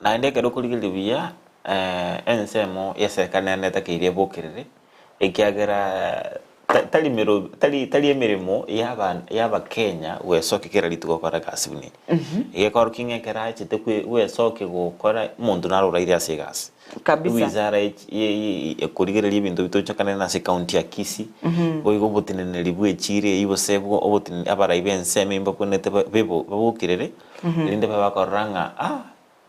Naende ekero okorigereria buya, ensemo y'eserekari nere netakeire ebokerere, ekiagera tari mero tari tari emeremo y'aba y'abakenya gwesokia kera rituko gokora egasi buna eye. Egekorokia ng'a ekero achete kwe gwesokia gokora omonto naro oraire ase egasi. Kabisa. Ewizara echi ye ye ekorigereria ebinto bitochakanire ase ecounty ya Kisii, boigo oboteneneri bwa echiro eywo gose bwo oboteneneri abarai ba ensemo eywo mbabwenerete bebo babokerere. Erinde babe bakorora ng'a ah,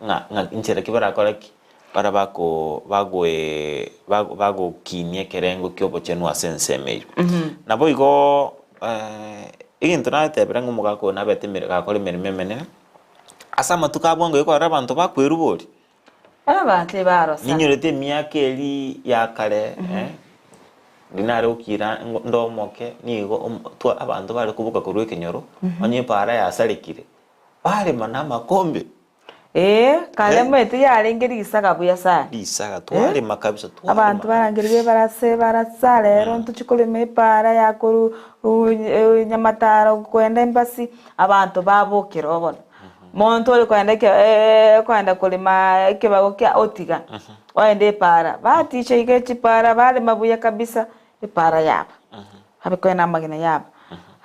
ng'a ng'a inchera ki barakore ki? Baria bako bagoe bago bagokinia ekerengo ki'obochenu ase ensemo eyio. Naboigo egento naetebire ng'a omogaka oyo nabete emere gakora emeremo emenene, ase amatuko a bwango igo korora abanto bakwerwa bori. Abanto ebarosa. Ninyorete emiaka eria ya kare, riria nare gokira nde omoke, nigo twa abanto bare koboka korwa ekenyoro, onye epaara yasarekire, barema na amakombe. Ee, kare omanyete yarenge risaga buya sana. Risaga, twarema kabisa, twarema. Abanto barangeria ebarasa ebarasa rero ntochie korema epaara ya korwa Nyamataro kwenda Embasi, abanto babokera bono. Monto ore kogenda eke kogenda korema ekebago kia otiga, oende epaara, baticha iga echipaara barema buya kabisa, epaara yaba, abe kogenda amagena yaba.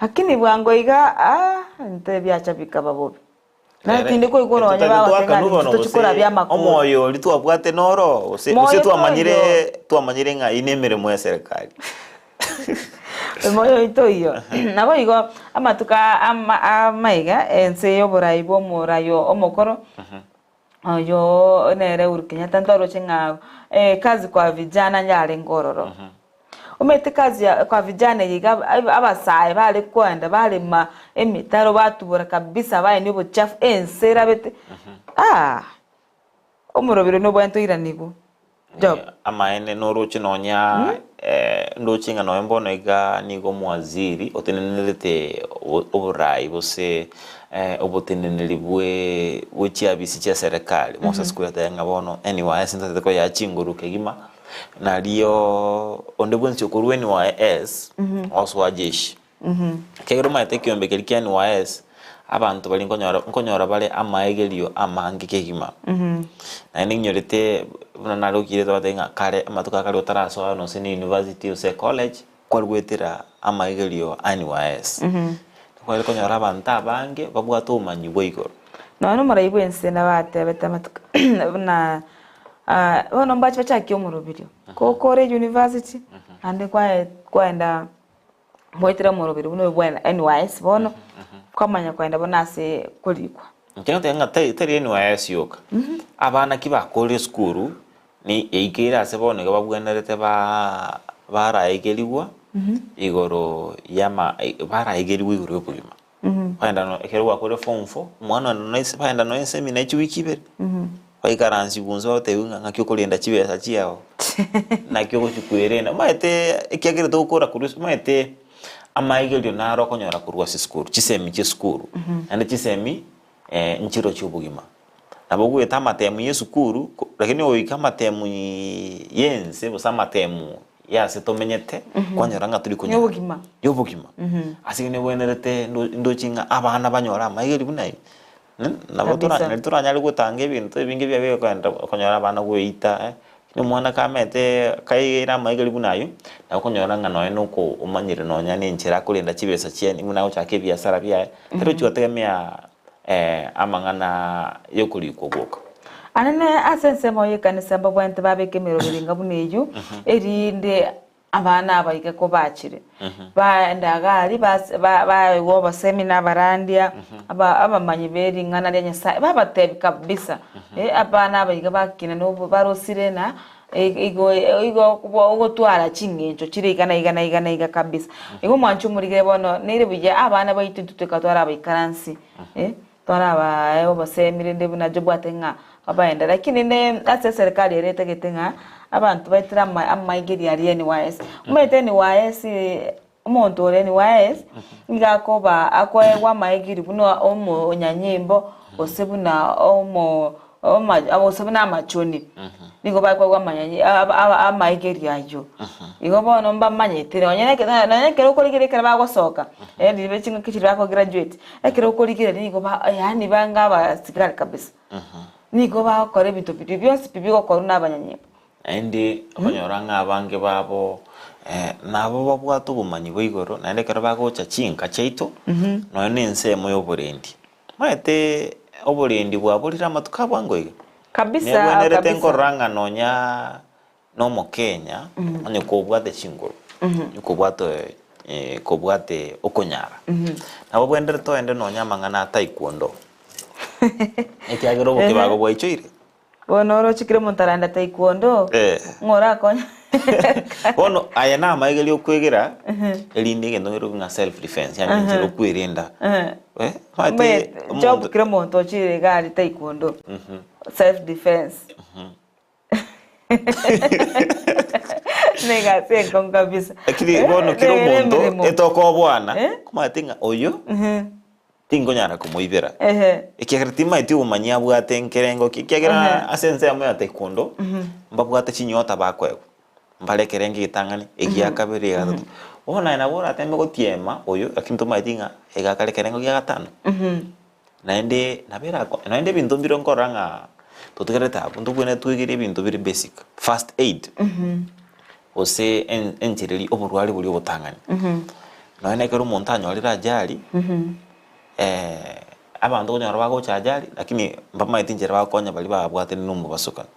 Lakini bwango iga aah inte ebiacha bikaba bobe. Naye tindi koigwa nonye bagoteba ng'a Twakanu intwe tochie korabia amakoro. Omoyo oria twabwate noro gose Moyo gose twamanyire toiyo. twamanyire ng'a eyio nemeremo ya serikali. Omoyo oyo toiyo. Naboigo amatuko ama amaiga ense y'oborai bwa omorai omokoro, oyo nere Uhuru Kenyatta ntoroche ng'a kazi kwa vijana yarenge ororo. Omanyete kazi ya kwa vijana eye iga abasae bare koenda barema emetaro batubora kabisa baenia obochafu ense erabete aah omoroberi nobwenerete oiranigwe. Job. Amaene noroche nonya ndoche ng'a nonya bono iga nigo omowaziri otenenerete oborai gose oboteneneri bwe bwe chiabisi chia serikali Moses Kuria ateba ng'a bono NYS ntotagete koyea chinguru kegima nario onde bwensi okorwa NYS osoa jeshi. Ekero omanyete ekiombe keria kia NYS, abanto baria nkonyora nkonyora bare amaegerio amange kegima. Naende nginyorete buna narokire togoteba ng'a kare amatuko a kare otarasoa nonye na university gose college, kware goetera amaegerio a NYS. Kware konyora abanto abange babwate obomanyi bwa igoro. Nonya omorai bw'ense nabatebete amatuko buna bono mbache bachakie omoroberio, kokore university naende kwaye kwaenda Goetera omoroberi buna oyo bwa NYS bono, kwamanya kogenda bono ase korikwa. Inche ngoteba ng'a tari tari NYS yoka, abana ki bakorire esukuru, ni yaikeire ase bono iga babwenerete baa baraegerigwa igoro yama baraegerigwa igoro ya obogima. Bagenda no ekero gwakorire form four, omwana one noise bagenda nonya esemina ya chiwiki ibere, baikaransigwa inse bagotebiwa ng'a ng'aki okorenda chibesa chiago, naki ogochikwerenda. Omanyete ekiagera togokora korwa ase omanyete amaigerio naro okonyora korwa ase esukuru, chisemi chia esukuru, naende chisemi nchiro chia obogima. Nabo ogoeta amatemu ya esukuru, ko lakini ogoika amatemu ya ense gose amatemu ya ase tomenyete, kwanyora ng'a tori konyara. Yobogima. Yobogima. Ase igo nebwenerete ndo ndoche ng'a abana banyore amaegeri buna ayio, nabo tora Kabisa. nari toranyare gotanga ebinto ebinge biabeire kogenda okonyora abana goeita lakini omwana kamanyete kaigeire amaegeri buna ayio, nabo okonyora ng'a nonye na oko omanyire nonya na enchera akorenda chibesa chiaye buna agochaka ebiasara biaye, tari gochi gotegemea amang'ana y'okorikwa gwoka. Anene ase ensemo y'ekanisa mbabwenerete babeke emeroberi enga buna eyio, erinde abana aba iga kobachire, baende iga aria bas- ba- baegwe obosemi na abarandia, aba abamanyi be ring'ana ria Nyasaye, babatebi kabisa, abana aba iga bakina nobo barosire na. Igo igo ogotwara ching'encho chire iga na iga na iga na iga kabisa. Igo omwancho omorigere bono nere buya abana baito intwe toika tware abaikaransi twarabae obosemi rende buna tobwate ng'a babaende. Lakini ne ase eserikari ere etagete ng'a abanto baetere amaigerio aria NYS. Omanyete NYS omonto ore NYS nigo akoba akoegwa amaigerio buna omonyanyimbo gose buna omo gose buna amachoni. Nigo bakoegwa amanyanyi amaigerio ayio. Igo bono mbamanyete nonye na nonye ekero okorigereria ekero bagosoka, riria chingaki chiria bako graduate, ekero okorigereria nigo ba yaani banga abasigari kabisa. Nigo bagokora ebinto biria bionsi pi bigokorwa na abanyanyimbo. Naende okonyora ng'a abange babo nabo babwate obomanyi bwa igoro, naende ekero bagocha chinka chiaito, nonya na ensemo ya oborendi. Omanyete oborendi bwaborire amatuko a bwango iga? Kabisa, Nebwenerete kabisa. nkorora ng'a nonya na omokenya, onye kobwate chinguru, onye kobwate kobwate okonyara, nabo obwenerete oende nonya amang'ana a taekwondo, ekiagera obokebago bwaichoire. Bono oroche kera omonto arande taekwondo, ng'o orakonye? Bono aya namaigerio okwegera, erinde egento nkerokio ng'a self defense, yaani enchera okwerenda. Omanyete Omanyete job kera omonto ochire iga aria taekwondo, self defense. Negasi enkong'u kabisa. Lakini bono kera Nere omonto emeremo. etokoboana, omanyete ng'a oyo tinkonyara komoibera, ekiagera timaeti obomanyi abwate nkerengo ki, ekiagera ase ensemo ya taekwondo, mbabwate chinyota bakoegwa, mbare ekerengo egetang'ani, egia kabere, egia gatato. Bono naye nabo orateme gotiema oyo, lakini tomaeti ng'a iga akare ekerengo gia gatano. Naende nabo erako naende ebinto mbire nkorora ng'a totigarete abwo, ntobwenerete twegerie ebinto bire basic, first aid, gose en- enchera eria oborwari boria obotang'ani. Nonya na ekero omonto anyorire ajali, abanto okonyora bagocha ajali, lakini mbamaeti enchera bagokonya baria babwatanire na omobasokano.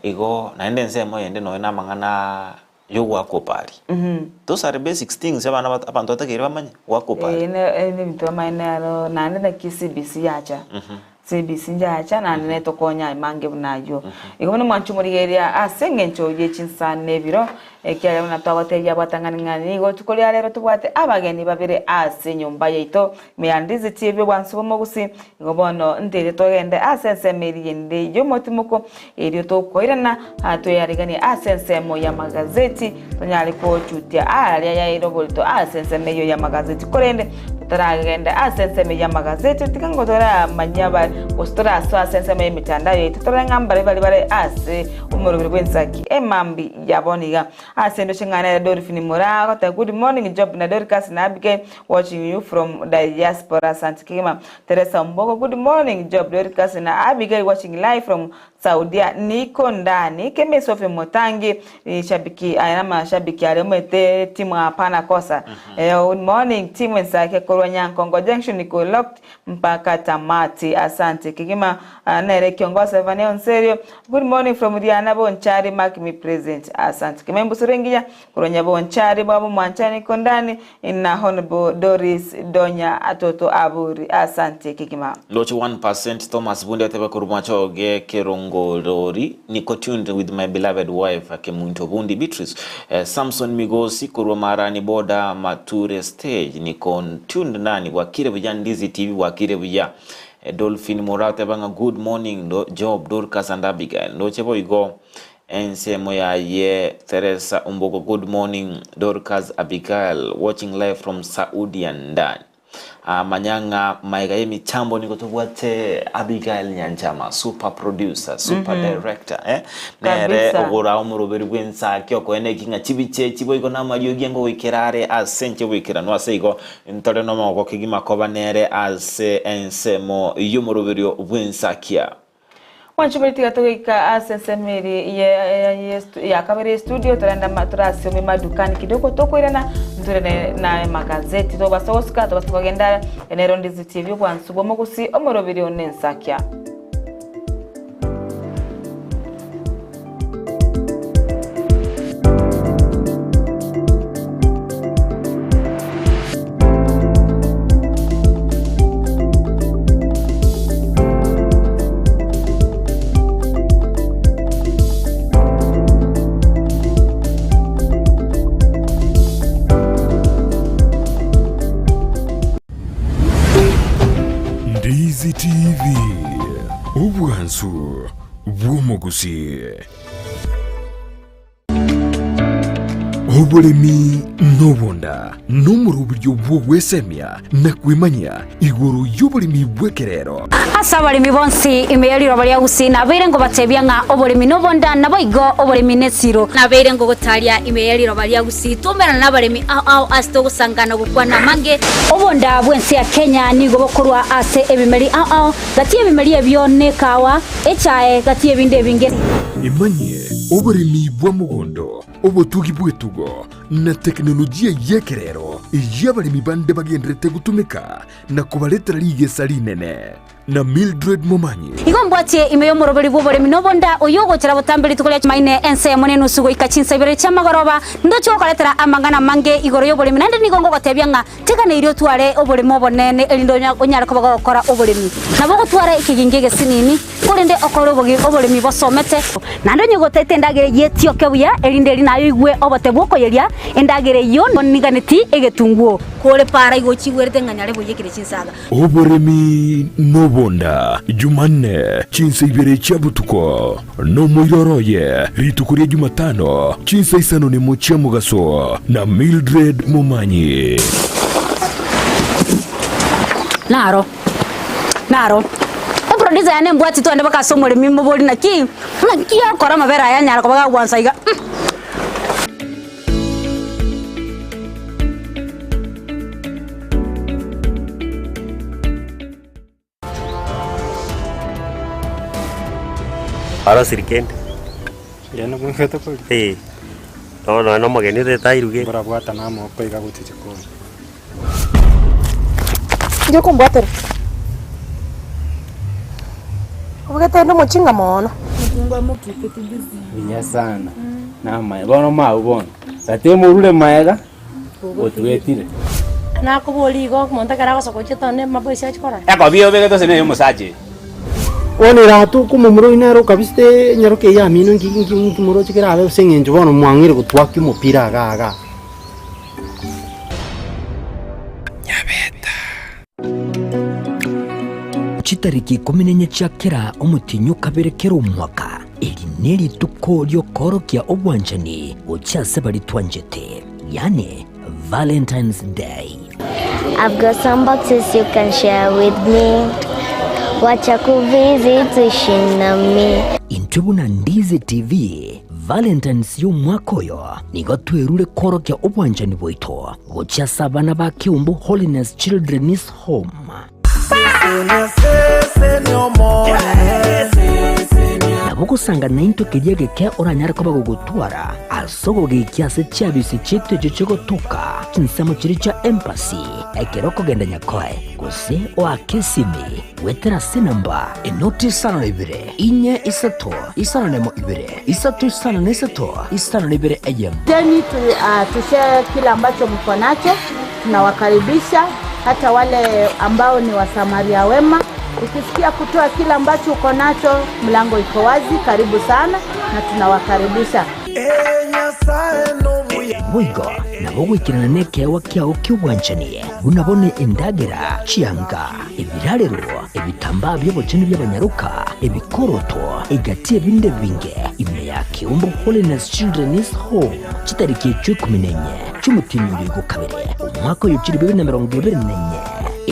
Igo naende ensemo eyende nonya na amang'ana ya ogoaka opari. Those are basic things abana bat abanto batakeire bamanye, goaka opari. Eeh ne ebinto bamaene aro naende naki CBC yacha, CBC yacha naende netokonya aye mange buna aywo. Igo bono mwanche omorigereria ase eng'encho ye chinsa na ebiro, ekiagera buna twagotebia abatang'ani ng'a nigo rituko ria rero tobwate abageni babere ase enyomba yaito ime ya Ndizi TV obwansu bw'omogusii. Igo bono nteire togende ase ensemo eria ende y'omotimoko, erio tokoirana tweariganie ase ensemo y'amagazeti, tonyare gochutia aaria yaeire oborito ase ensemo eyio y'amagazeti. Korende totaragenda ase ensemo eyio y'amagazeti, tiga ngo toramanyie aba gose torasoe ase ensemo y'emetandao yaito, torore ng'a mbaria baria bare ase omoroberi bw'ensaki emambia ya bono iga. Ase endoche ng'a nere Dolphine Moraa agoteba good morning Job na Dorcas na Abigail watching you from diaspora asante kegima. Teresa Ombogo good morning Job Dorcas na Abigail watching live from Saudia niko ndani Kemi Sophie Mutangi ni shabiki aya namashabiki aria omanyete timu hapana kosa good morning team Ensake korwa Nyankongo junction niko locked mpaka tamati asante kegima nere kiongozi Evania Onserio good morning from Riana Bonchari mark me present asante kegima embusuro engiya korwa Nyabonchari bwabo mwanchani niko ndani Na Honourable Doris Donya Atoto Aburi asante kegima. Ndoche 1% Thomas Bundi atebe korwa Machoge Kerongorori niko tuned with my beloved wife Kemunto Bundi Beatrice Samson Migosi korwa Marani boda Mature stage niko tuned nani bwakire buya Ndizi TV bwakire buya Dolphin Mura ateba ng'a good morning Job Dorcas and Abigail ndoche boigo Ensemo yaye Theresa Ombogo good morning Dorcas Abigail watching live from Saudia ndani Ah, manya ng'a maega y'emichambo nigo tobwate Abigail Nyanchama super producer super director eh? Nere Kabisa. ogora omoroberi bw'ensaki okoena eki ng'a chibicha echi boigo na amariogi ngogoikera are ase enche boikeranu ase igo ntore nomogoko kegima koba nere ase ensemo y'omoroberio bw'ensakia. Mwanchubiri tiga togoika ase ensemo eri ya kabere ye studio torende torasiome madukani kidogo tokoirana ntorende na magazeti tobasa gosuka tobasa kogenda nero Ndizi TV obwansu bw'omogusi omorobiri one ensakia. bw'omogusii. Oboremi nobonda nomoroberio bw'ogwesemia na kwemanyia igoro y'oboremi bw'ekerero. Ase abaremi bonsi ime ye riroba ria Gusii nabeire ngobatebia ng'a oboremi nobonda, naboigo oboremi nesiro. Nabeire ngogotaria ime ye riroba ria Gusii twaumerana nabaremi ao ao ase togosangana gokwana amange. Obonda bw'ense ya Kenya nigo bokorwa ase ebimeri ao ao, gati y'ebimeri ebio nekawa, echae, gati y'ebinde ebinge. Emanyie oboremi bwa mogondo, obotugi bw'etugo, na tekinolojia y'ekerero eyio abaremi bande bagendererete gotumeka na kobaretera rigesa rinene. Na Mildred Momanyi. Igo mbwatie ime y'omoroberi bw'oboremi nobonda, oyio ogochera botambe rituko ria Chumaine ensemo nenusu goika chinsa ibere chi'amagoroba, ndoche gokoretera amang'ana amange igoro y'oboremi, naende nigo ngogotebia ng'a teganeirie otware oboremo obonene, erinde onyare koba gogokora oboremi. Nabo ogotwara ekegingi egesinini, korende okore oboremi bosomete. Naende onye gotaete endagera eyio etioke buya, erinde eri naye oigwe obote bw'okoyeria endagera eyio oniganeti egetunguo. Kore para igo ochigwerete ng'a nyare boiyekire chinsaga. Oboremi nobonda, Jumanne, chinsa ibere chia botuko, nomoiroro oye, rituko ria Jumatano, chinsa isano nemo chia mogaso, na Mildred Momanyi. Naro, naro. Eproducer yane embwati twende mpaka ase omoremi mobori naki, naki akora amabere aya anyara koba gagwansa iga. Arosiri kende? Erio nobwenerete koria. Eh, bono nonya na omogeni otagete airuge. Mborabwata na amaboko iga gochia chikoni. Inche okombwatera. Obegete inde omochinga mono. Buya sana, namaye bono mao bono, gati morure maega, otwetire. Nakoboria igo, omonto ekero agosoka gochia etown amaboisi achia korora. Ekobia obegete ase neye omosacha eye. Bono erato okomomura oyio nere okabisete enyaroka eyio yamino nki nki nki moroche kerabe ase eng'encho bono mwang'eire gotwakia omopira iga iga. Chitariki ikomi na inye chia kera omotienyi o kabere kera omwaka, eri nerituko riokoorokia obwanchani gochia ase baria twanchete, yaani Valentine's Day. I've got some boxes you can share with me Wacha kuvisit uishi nami. Intwe buna Ndizi TV, Valentine's y'omwaka oyo nigo twerure koorokia obwanchani bwaito gochia ase abana ba Keumbu Holiness Children's Home. Nabo ogosanga naintwe keria egeke oranyare koba gogotwara ase ogogekia ase chiabisi chiaito echio chigotoka chinsemo chiria chia embassy ekero okogenda Nyakoe gose oake esimi goetera ase enamba enoti isano na ibere inye isato isano nemo ibere isato isano na isato isano na ibere eyemo. Jeni tu, uh, tushare kile ambacho mko nacho. Tunawakaribisha hata wale ambao ni wasamaria wema. Ukisikia kutoa kile ambacho uko nacho, mlango iko wazi. Karibu sana na tunawakaribisha. Boigo nabo goikerana nekeegwa kiao ki'obwanchani, buna bono endagera, chianga, ebirarero, ebitambaa bi'obochenu bi'abanyaroka, ebikoroto, egati ebinde ebinge, ime ya Keumbu Holiness Children's Home, chitariki echio ikomi na inye chi'omotienyi oyo igo kabere, omwaka oyo chilifu ibere na emerongo ebere na inye,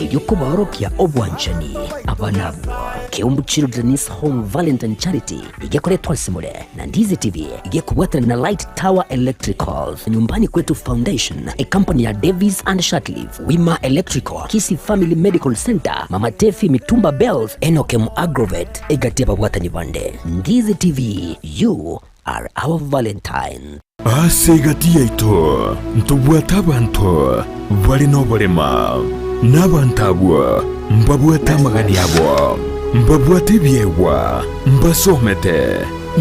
erio kobaorokia obwanchani abana abwo. Keumbu Children's Home Valentine Charity igekoretwa ase more na Ndizi TV igekobwatana na Light Tower Electricals, Nyumbani Kwetu Foundation, ecompany ya Davis and Shatliff, Wima Electrical, Kisii Family Medical Center, Mama Tefi Mitumba Bells, Enokem Agrovet, egati ababwatani bande. Ndizi TV, you are our Valentine. Ase egati yaito ntobwate abanto bare noborema, na abanto abwo mbabwate amagani abo, mbabwate ebiegwa, mbasomete,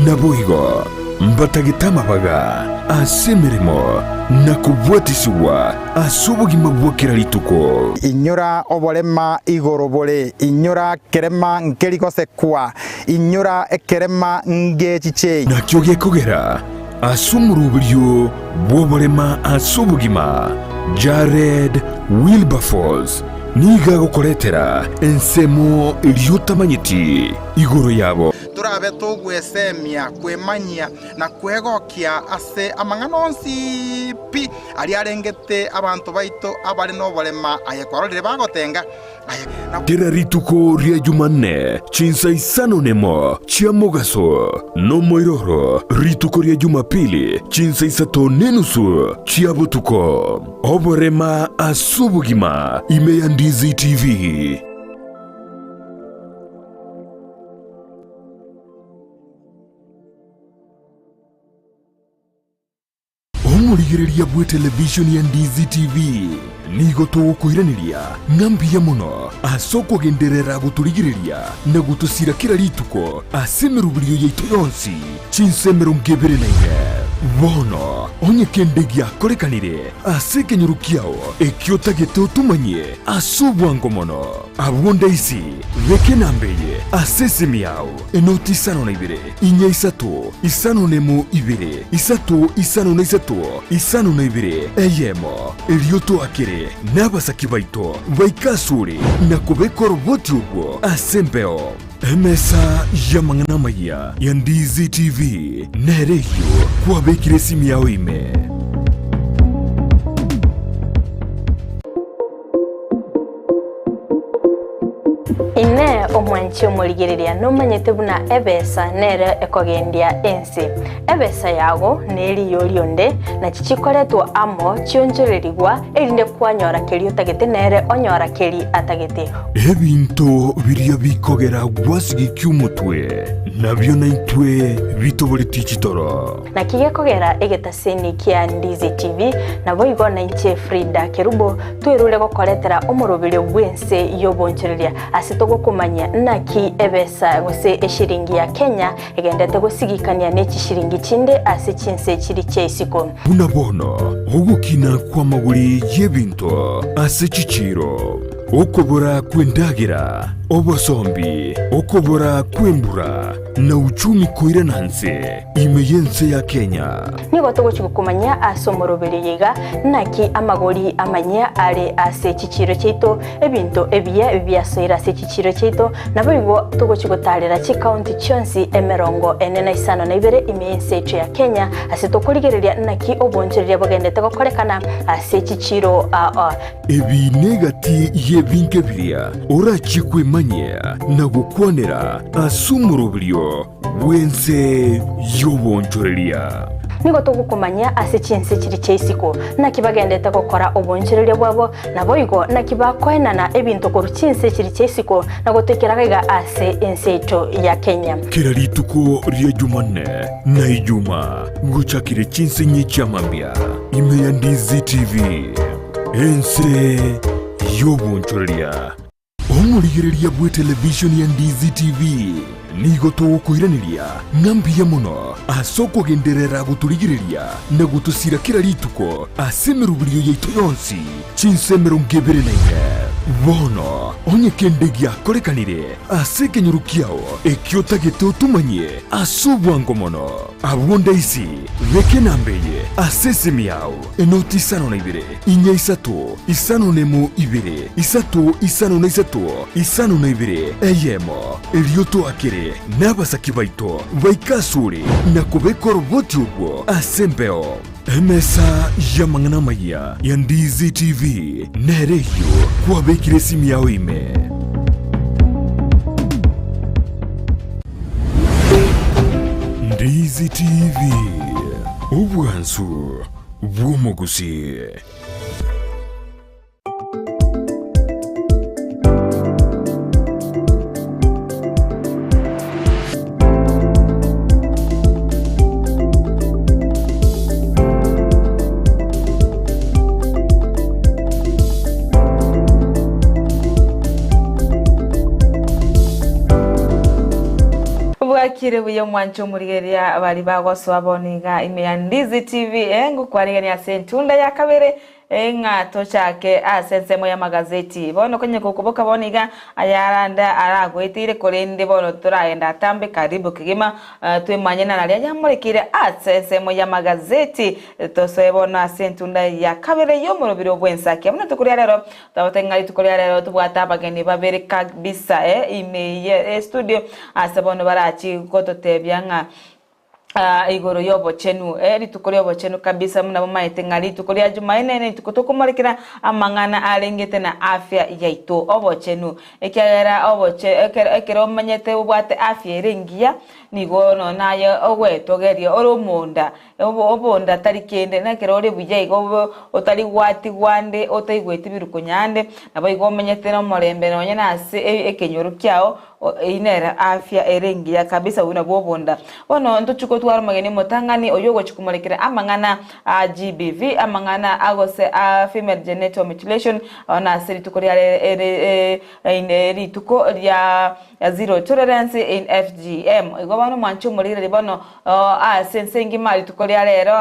naboigo mbatagete amabaga ase emeremo na kobwatisigwa ase obogima bwa kera rituko. Inyora oborema igoro bore, inyora kerema nkeri gosekwa, Inyora ekerema ngechichei. Nakio gekogera ase omoroberio bw'oborema ase obogima, Jared Wilberforce nigo agokoretera ensemo eria otamanyeti igoro yabo. Torabe togwesemia, kwemanyia, na kwegokia ase amang'ana onsi pi aria arengete abanto baito abare noborema aye kwarorire bagotenga, aye na. Kera rituko ria Jumanne chinsa isano nemo chia mogaso, nomoiroro rituko ria Jumapili chinsa isato nenusu chia botuko. Oborema as'obogima ime ya Ndizi TV. Omorigereria bw'etelevishoni ya Ndizi TV nigo togokoiraneria ng'a mbuya mono ase okogenderera gotorigereria na gotosira kera rituko ase emeroberio yaito yonsi chinsa 24. Bono onye kende giakorekanire ase ekenyoro kiao ekio otagete otomanyie ase obwango mono, abwo ndaisi beka enamba eye ase esimi yao, enoti 52 inya isato, 5 na 2, 3 5 na 3, 5 na 2, eyemo, erio toakere nabasaki baito baike asore na kobeka oroboti orwo ase embeo. Emesa y'amang'ana amayia ya Ndizi TV nere eyio kwabekire esimi yao ime. Inee! Omwanchi omorigereria nomanyete buna ebesa nere ekogendia ense? Ebesa yago neriyo rionde, nachi chikoretwa amo chionchorerigwa, erinde kwanyora keria otagete nere onyora keria atagete. Ebinto biria bikogera gwasigikia omotwe, nabio naintwe bitoboretie chitoro. Naki gekogera egetaseni kia Ndizi TV, naboigo nainche Frida Kerubo twerure gokoretera omoroberio bw'ense y'obonchoreria ase togokomanyia naki ebesa gose eshiringi ya Kenya egendete gosigikania ne chishiringi chinde ase chinse chiri chia isiko. Buna bono ogokina kw'amagori y'ebinto ase chichiiro. Okobora kw'endagera, obosombi, okobora kw'embura, na uchumi koirana nse ime y'ense ya Kenya. Nigo togochia gokomanyia ase omoroberio oyo iga, naki amagori amanyia are ase chichiiro chiaito, ebinto ebiya biasoire ase chichiiro chiaito, naboigo togochia gotaarera chikaunti chionsi 45 ime y'ense yaito ya Kenya, ase tokorigereria naki obonchoreria bogendete gokorekana ase chichiiro aa. Ebi negati y'ebinto biria orachie kwemanyia na gokwanera ase omoroberio bw'ense y'obonchoreria. Nigo togokomanyia ase chinse chiria chia isiko, naki bagendete gokora obonchoreria bwabo, naboigo naki bakoenana ebinto korwa chinse chiria chia isiko na gotoikera iga ase ense yaito ya Kenya. Kera rituko ria Jumanne na Ijumaa gochakire chinse inye chia mambia ime ya Ndizi TV. Ense y'obonchoreria. Omorigereria bw'etelevishoni ya Ndizi TV nigo togokoiraneria ng'a mbuya mono ase okogenderera gotorigereria na gotosira kera rituko ase emeroberio yaito yonsi chinsa 24. Bono onye kende giakorekanire ase ekenyoro kiao ekio otagete otomanyie ase obwango mono, abwo ndaisi beka enamba eye ase esimi yao. Enoti 52, inya isato, 5 na 2, 3 5 na 3, 5 na 2, eyemo, erio toakere nabasaki baito baike asore na kobeka oroboti orwo ase embeo. Emesa y'amang'ana amayia ya Ndizi TV nere eyio kwabekire esimi yao ime. Ndizi TV, obwansu bw'omogusii. Bwakire buya omwancho omorigereria bari bagosoa bono iga ime ya Ndizi TV eh, ngokwarigania ase entunda ya kabere. Ng'a tochake ase ensemo y'amagazeti. Bono konya gokoboka bono iga ayarande aragoeteire korende bono toragenda atambe karibu kegima twemanye nararia ayamorekeire ase ensemo y'amagazeti. Tosoe bono ase entunda ya kabere y'omorobiri bw'ensakia. Buna rituko ria rero twabate ng'a rituko ria rero tobwate abageni babere kabisa ime ye estudio ase bono barachi gototebia ng'a igoro y'obochenu, eh, rituko ri'obochenu kabisa, buna bomaete ng'a rituko ria Jumaine nerituko tokomorekera amang'ana arengete na afya yaito, obochenu. Ekiagera oboche ekero ekero omanyete obwate afya ere engiya, nigo nonya naye ogwetogeria ore omonda, obo obonda tari kende, na ekero ore buya igo obe otari gwatigwa ande, otaigweti birukonya ande, naboigo omenyete nomorembe nonya na ase ekenyoro kiao, Eyio nere afya ere engiya kabisa buna bw'obonda. Bono ntochie gotwara omogeni omotang'ani oyio ogochia komorekera amang'ana a GBV, amang'ana a gose a female genital mutilation, bono ase rituko ria rero ere rituko ria zero tolerance in FGM. Igo bono mwanche omorigereria bono ase ense engima rituko ria rero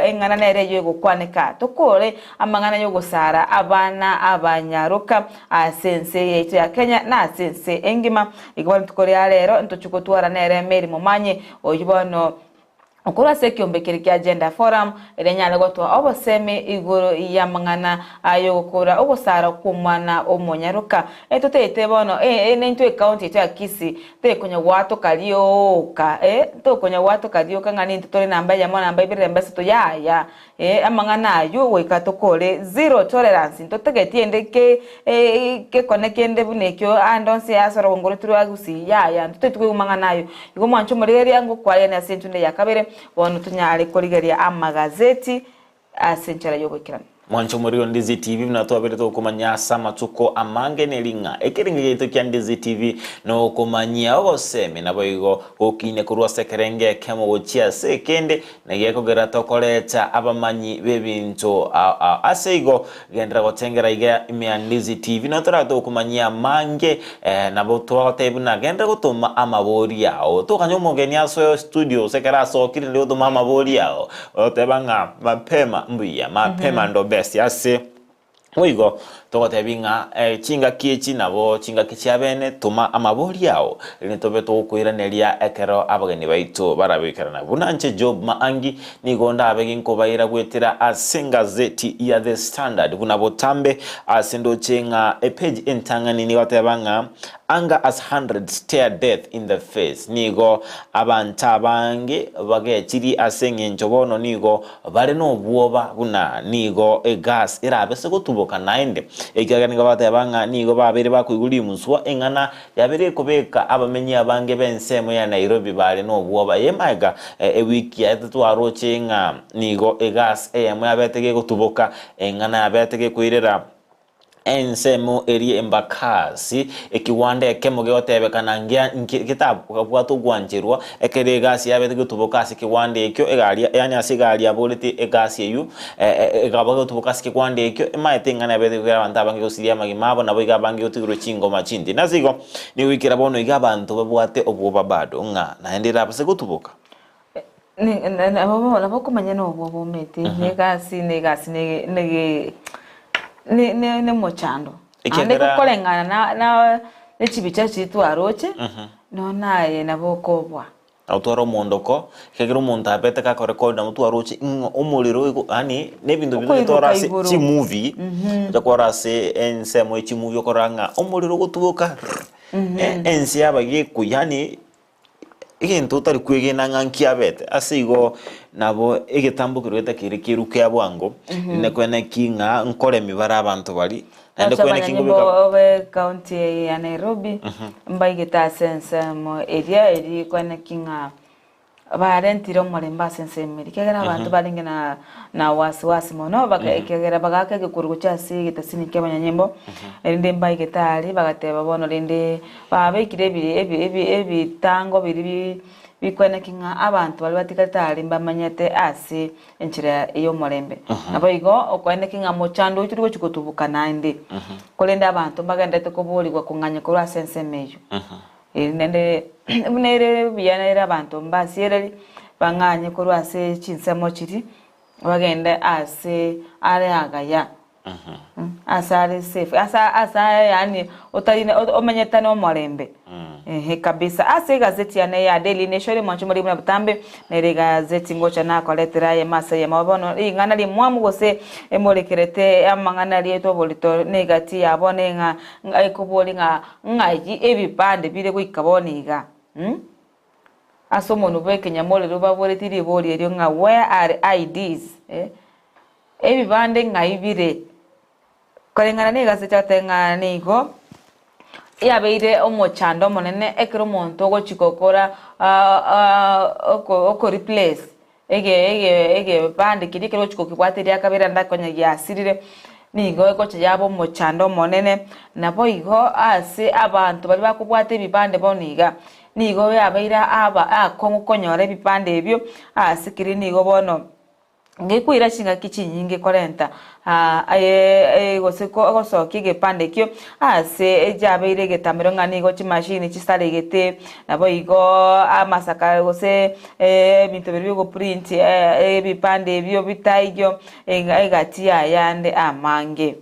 eng'ana nere eyio egokwaneka. Tokore amang'ana y'ogosara abana abanyaroka Ase ense yaito ya Kenya na ase ense engima. Igo bono rituko ria rero ntochie gotwara nere Mary Momanyi oyio bono okorwa ase ekiombe keria kia Gender Forum eria anyare gotoa obosemi igoro y'amang'ana ay'ogokora ogosara kw'omwana omonyaroka. Totaete bono nintwe ecounty yaito ya Kisii tekonya gwatoka rioka tokonya gwatoka rioka ng'a nintwe tore namba eyemo namba ibere namba isato yaya. Ee, amang'ana ayio goika tokore zero tolerance, ntotageti ende ke gekone kende buna ekio ande onsi ase orogongo rwaito rwa Gusii, yaya, ntotageti koigwa amang'ana ayio. Igo mwanche omorigereria ngokwarerania ase enchunde ya kabere, bono tonyare korigereria amagazeti ase enchera y'ogoikeranu. Mwanche omorero Ndizi TV buna twaberete gokomanyia ase amatuko amange neri ng'a ekerenge giaito kia Ndizi TV nokomanyia ogosemi naboigo gokiine korwa ase ekerenge ekemo gochia ase ekende Na gekogera tokoreta abamanyi b'ebinto ao ao. Ase igo, genderera gotengera iga ime ya Ndizi TV, nabo torabe togokomanyia amange, eh, nabo twagotebia buna genderera gotoma amabori ao. Tokanya omogeni asoe studio gose ekero asokire naende gotoma amabori ao, ogoteba ng'a mapema mbuya, mapema ndo best ase. Boigo togotebi ng'a chingaki echi nabo chingaki chiabene, toma amabori ao, erinde tobe togokoiraneria ekero abageni baito barabekerana. Buna inche Job Maangi nigo ndabe ginkobaira goetera ase engazeti ya The Standard buna botambe ase ndoche ng'a epage entang'ani nigo egoteba ng'a Anger as hundreds stare death in the face. Nigo abanto abange bagechirie ase eng'encho bono nigo Bare nobwoba buna nigo egas erabe ase gotuboka naende, ekiagera nigo bateba ng'a nigo babeire bakoigwa rimuswa eng'ana yabeire ekobeka abamenyi abange b'ensemo ya Nairobi bare nobwoba. Eye magega ewiki yaetete twaroche ng'a nigo egas eyemo yabete gegotuboka eng'ana yabete gekoirera Ensemo eria embakasi, ekigwanda ekemo gegotebekana ngia getabwate ogwancherwa, ekero egasi yabete gotuboka ase ekegwanda ekio, egari yaani ase egari yaboretie egasi eyio, ekaba gotuboka ase ekegwanda ekio, emaete eng'ana yabete goikera abanto abange gosiria amagima abo, nabo iga abange gotigirwe chingoma chinde. Nase igo, nigo goikera bono iga abanto babwate obwoba bado ng'a naende erabase gotuboka. Nabo okomanya nobwoba omanyete negasi negasi nomochando naende gokoreng'ana na nechibicha chiria twaroche nonya naye nabo okoboa. Nabo tware omondoko, ekiagera omonto abete gakorecord nabo twaroche ng'a omorero oyo yaani na ebinto biria Okoiruka tore ase igoro. chimovie, ocha kwarora ase ensemo ye chimovie okorora ng'a omorero ogotuboka rrrr, ense yaba gekoyia yaani. Egento otari kwegena ng'a nkiabete. Ase igo nabo egetambo keria getakeire keru kia bwango, rinde kwene ki ng'a nkoremi bare abanto baria, naende Oche kwene ki abanyanyimbo nkobeka. be county eye ya Nairobi mbaigete ase ensemo eria eri kwene ki ng'a barentire omorembe ase ensemo eria ekiagera abanto barenge na na wasiwasi mono baka ekiagera bagaaka egekoro gochia ase egetasini kia abanyanyimbo erinde mbaigete aria bagateba bono rende Babekire ebitango biria bikweneki ng'a abanto baria batigarete aria mbamenyete ase enchera y'omorembe. Naboigo okweneki ng'a mochando oyio tori gochia gotuboka naende, korende abanto mbagendererete koboorigwa kong'anya korwa ase ensemo eyio. Eri naende buna ere buya nere abanto mbasiereri bang'anye korwa ase chinsemo chiria. Bagende ase are agaya, ase are safe, ase ase yaani otari omenyete na omorembe ehe kabisa. Ase egazeti yane ya Daily Nation mwanche more buna botambe, nere egazeti ngocha nakoretera ayemo ase ayemo. Bono ring'ana rimwamu gose emorekerete amang'ana riaito oborito na egati ya bono ng'a ekobori ng'a ng'ai ebipande bire goika bono iga. Ase omonwa bw'ekenyamorero baboretie ribori erio ng'a where are IDs? Eh, ebibande ng'ai bire? Koreng'ana negaseti agoteba ng'a nigo yabeire omochando omonene ekero omonto ogochi gokora oko replace ege ege egebande keria ekero ogochi gokebwata eria kabere naende konya giasirire, nigo egocha yaba omochando omonene. Naboigo ase abanto baria bakobwata ebibande bono iga, nigo yabeire aba akong'u konyora ebibande ebio ase keria nigo bono gekoira chingaki chinyinge korenta aye gose gosokia egepande ekio ase echiabeire egetamero ng'a nigo chimashini chisaregete, naboigo amasakara gose ebinto biria biogoprint ebipande ebio bitaiyo egati y'ayande amange.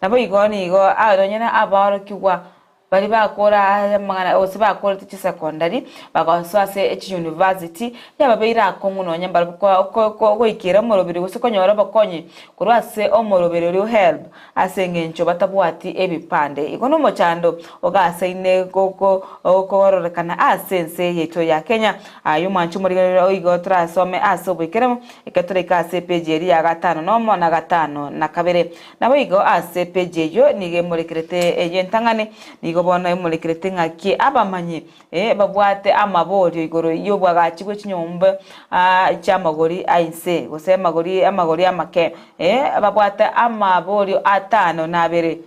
Naboigo nigo nonye na abaorokigwa Baria bakora amang'ana gose bakorete chisecondary bagasoa ase chiuniversity yababeire akong'u nonya mbarabwo goikera omoroberi gose konyora obokonyi korwa ase omoroberi oria o HELB ase engencho batabwati ebipande. Igo nomochando ogasaine kororekana ase ense yaito ya Kenya. Aye omwanchi omorigereria igo torasome ase oboikeranu ekero toraike ase epeji eria ya gatano nomo na gatano na kabere. Naboigo ase epeji eyio nigo emorekerete eyio entang'ani, nigo bono emorekerete ng'aki abamanyi babwate amaborio igoro y'obwagachi bwe chinyomba chi'amagori a inse, gose amagori amagori amake, babwate amaborio atano na abere,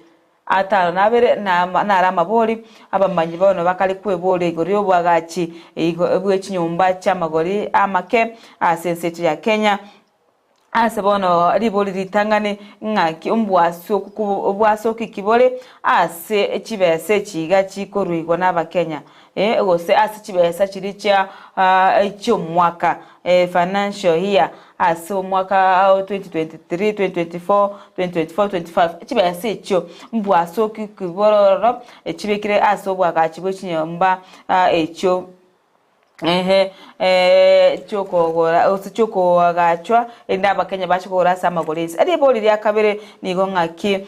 atano na abere naro amabori, abamanyi bono bakare kweboria igoro y'obwagachi bwe chinyomba chi'amagori amake ase ense yaito ya Kenya. Ase bono ribori ritang'ani ng'aki obwasoki ki bore ase chibesa echi iga chikoruigwa n'Abakenya gose ase chibesa chiria chia chi'omwaka financial year ase omwaka o 2023, 2024, 2024, 25 chibesa echio mbwasoki ki bore ororo chibekire ase obwagachi bwe chinyomba echio. Ehe, chi'okogora gose chi'okoagachwa, erinde Abakenya bache kogora ase amagoro ense. Eribori ria kabere nigo ng'aki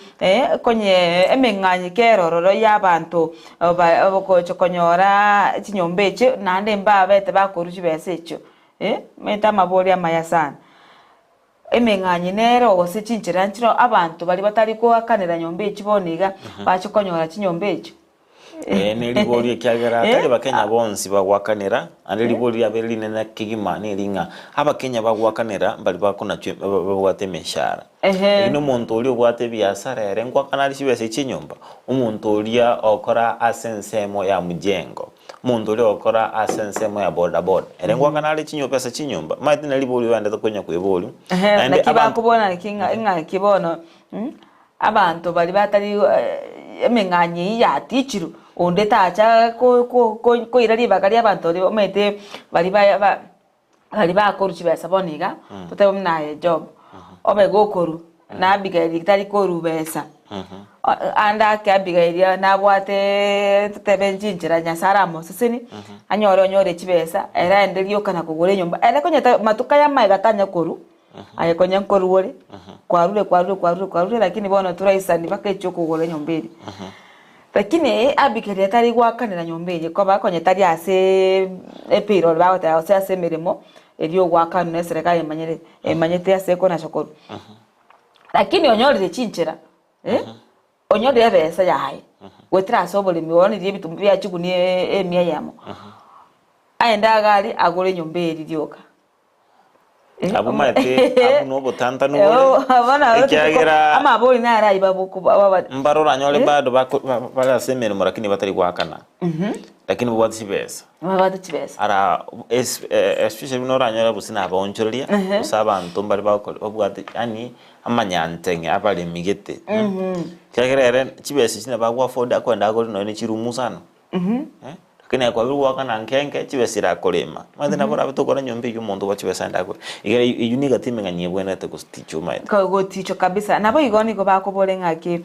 konye emeng'anyi kere ororo y'abanto ba gocha konyora chinyomba echio, naende mbabete bakorwa chibesa echio, omanyete amabori amaya sana. Emeng'anyi nero gose chinchera nchireo abanto baria batari koakanera nyomba echio bono iga bache konyora chinyomba echio. Ee, neribori ekiagera tari Abakenya bonsi bagwakanera, naende ribori riabeire rinene kegima neri ng'a Abakenya bagwakanera mbari bakonachwa babwate emeshahara. Lakini omonto oria obwate ebiasara ere nkoakana are chibesa echia enyomba, omonto oria okora ase ensemo ya mjengo, omonto oria ogokora ase ensemo ya bodaboda, ere nkoakana are chinyomba besa chinyomba. Omanyete nari ribori oendete konya kweboria. Naende Naki abanto bakobona naki ng'a ng'aki bono Abanto baria batari emeng'anyi eyio yatichirwe, onde tacha koira ribaga ri'abanto baria omanyete baria ba baria bakorwa chibesa bono iga, totebe buna aye Job, obe gokorwa na Abigail tari korwa besa, ande ake Abigail nabwate totebe chinchera Nyasaye aramosesenie, anyore onyore chibesa, ere aende rioka na kogora enyomba, ere konya matuko aya amaega tanya korwa. Aye konya nkorua ore, kwarure kwarure kwarure kwarure lakini bono toraisani mpaka echio okogora enyomba eria. Lakini Abigail tari goakanera nyomba eria koba konya tari ase epayroll bagoteba gose ase emeremo eria ogoakanwa na eserekari emanyere emanyete ase ekonacha korwa. Lakini onyorire chinchera onyorire ebesa yaye goetera ase oboremi oonirie ebitumbu bia chigunia emia eyemo, aende iga aria agore enyomba eria rioka. Abwo omanyete abwo nobotantanu bore, ekiagera amabori naro ayio babokoba mbare oranyore bado bako bare ase emeremo lakini batari goakana, lakini babwate chibesa. Babwate chibesa. Ara especially buna oranyore gose na abaonchoreria, gose abanto mbare bagokora babwate yaani amanyanteng'e abaremi gete, ekiagera ere chibesa echi nabo ago afford akoenda agore nonye ne chirumu sana. Lakini aye kwabire goakana nke nke, chibesa irakorema. Omanyete nabo orabe tokora nyomba eywo omonto oboa chibesa naende akore. Igere eywo nigo timeng'anyi ebwenerete gotichwa omanyete. Gotichwa kabisa. Nabo igo nigo bakobora ng'aki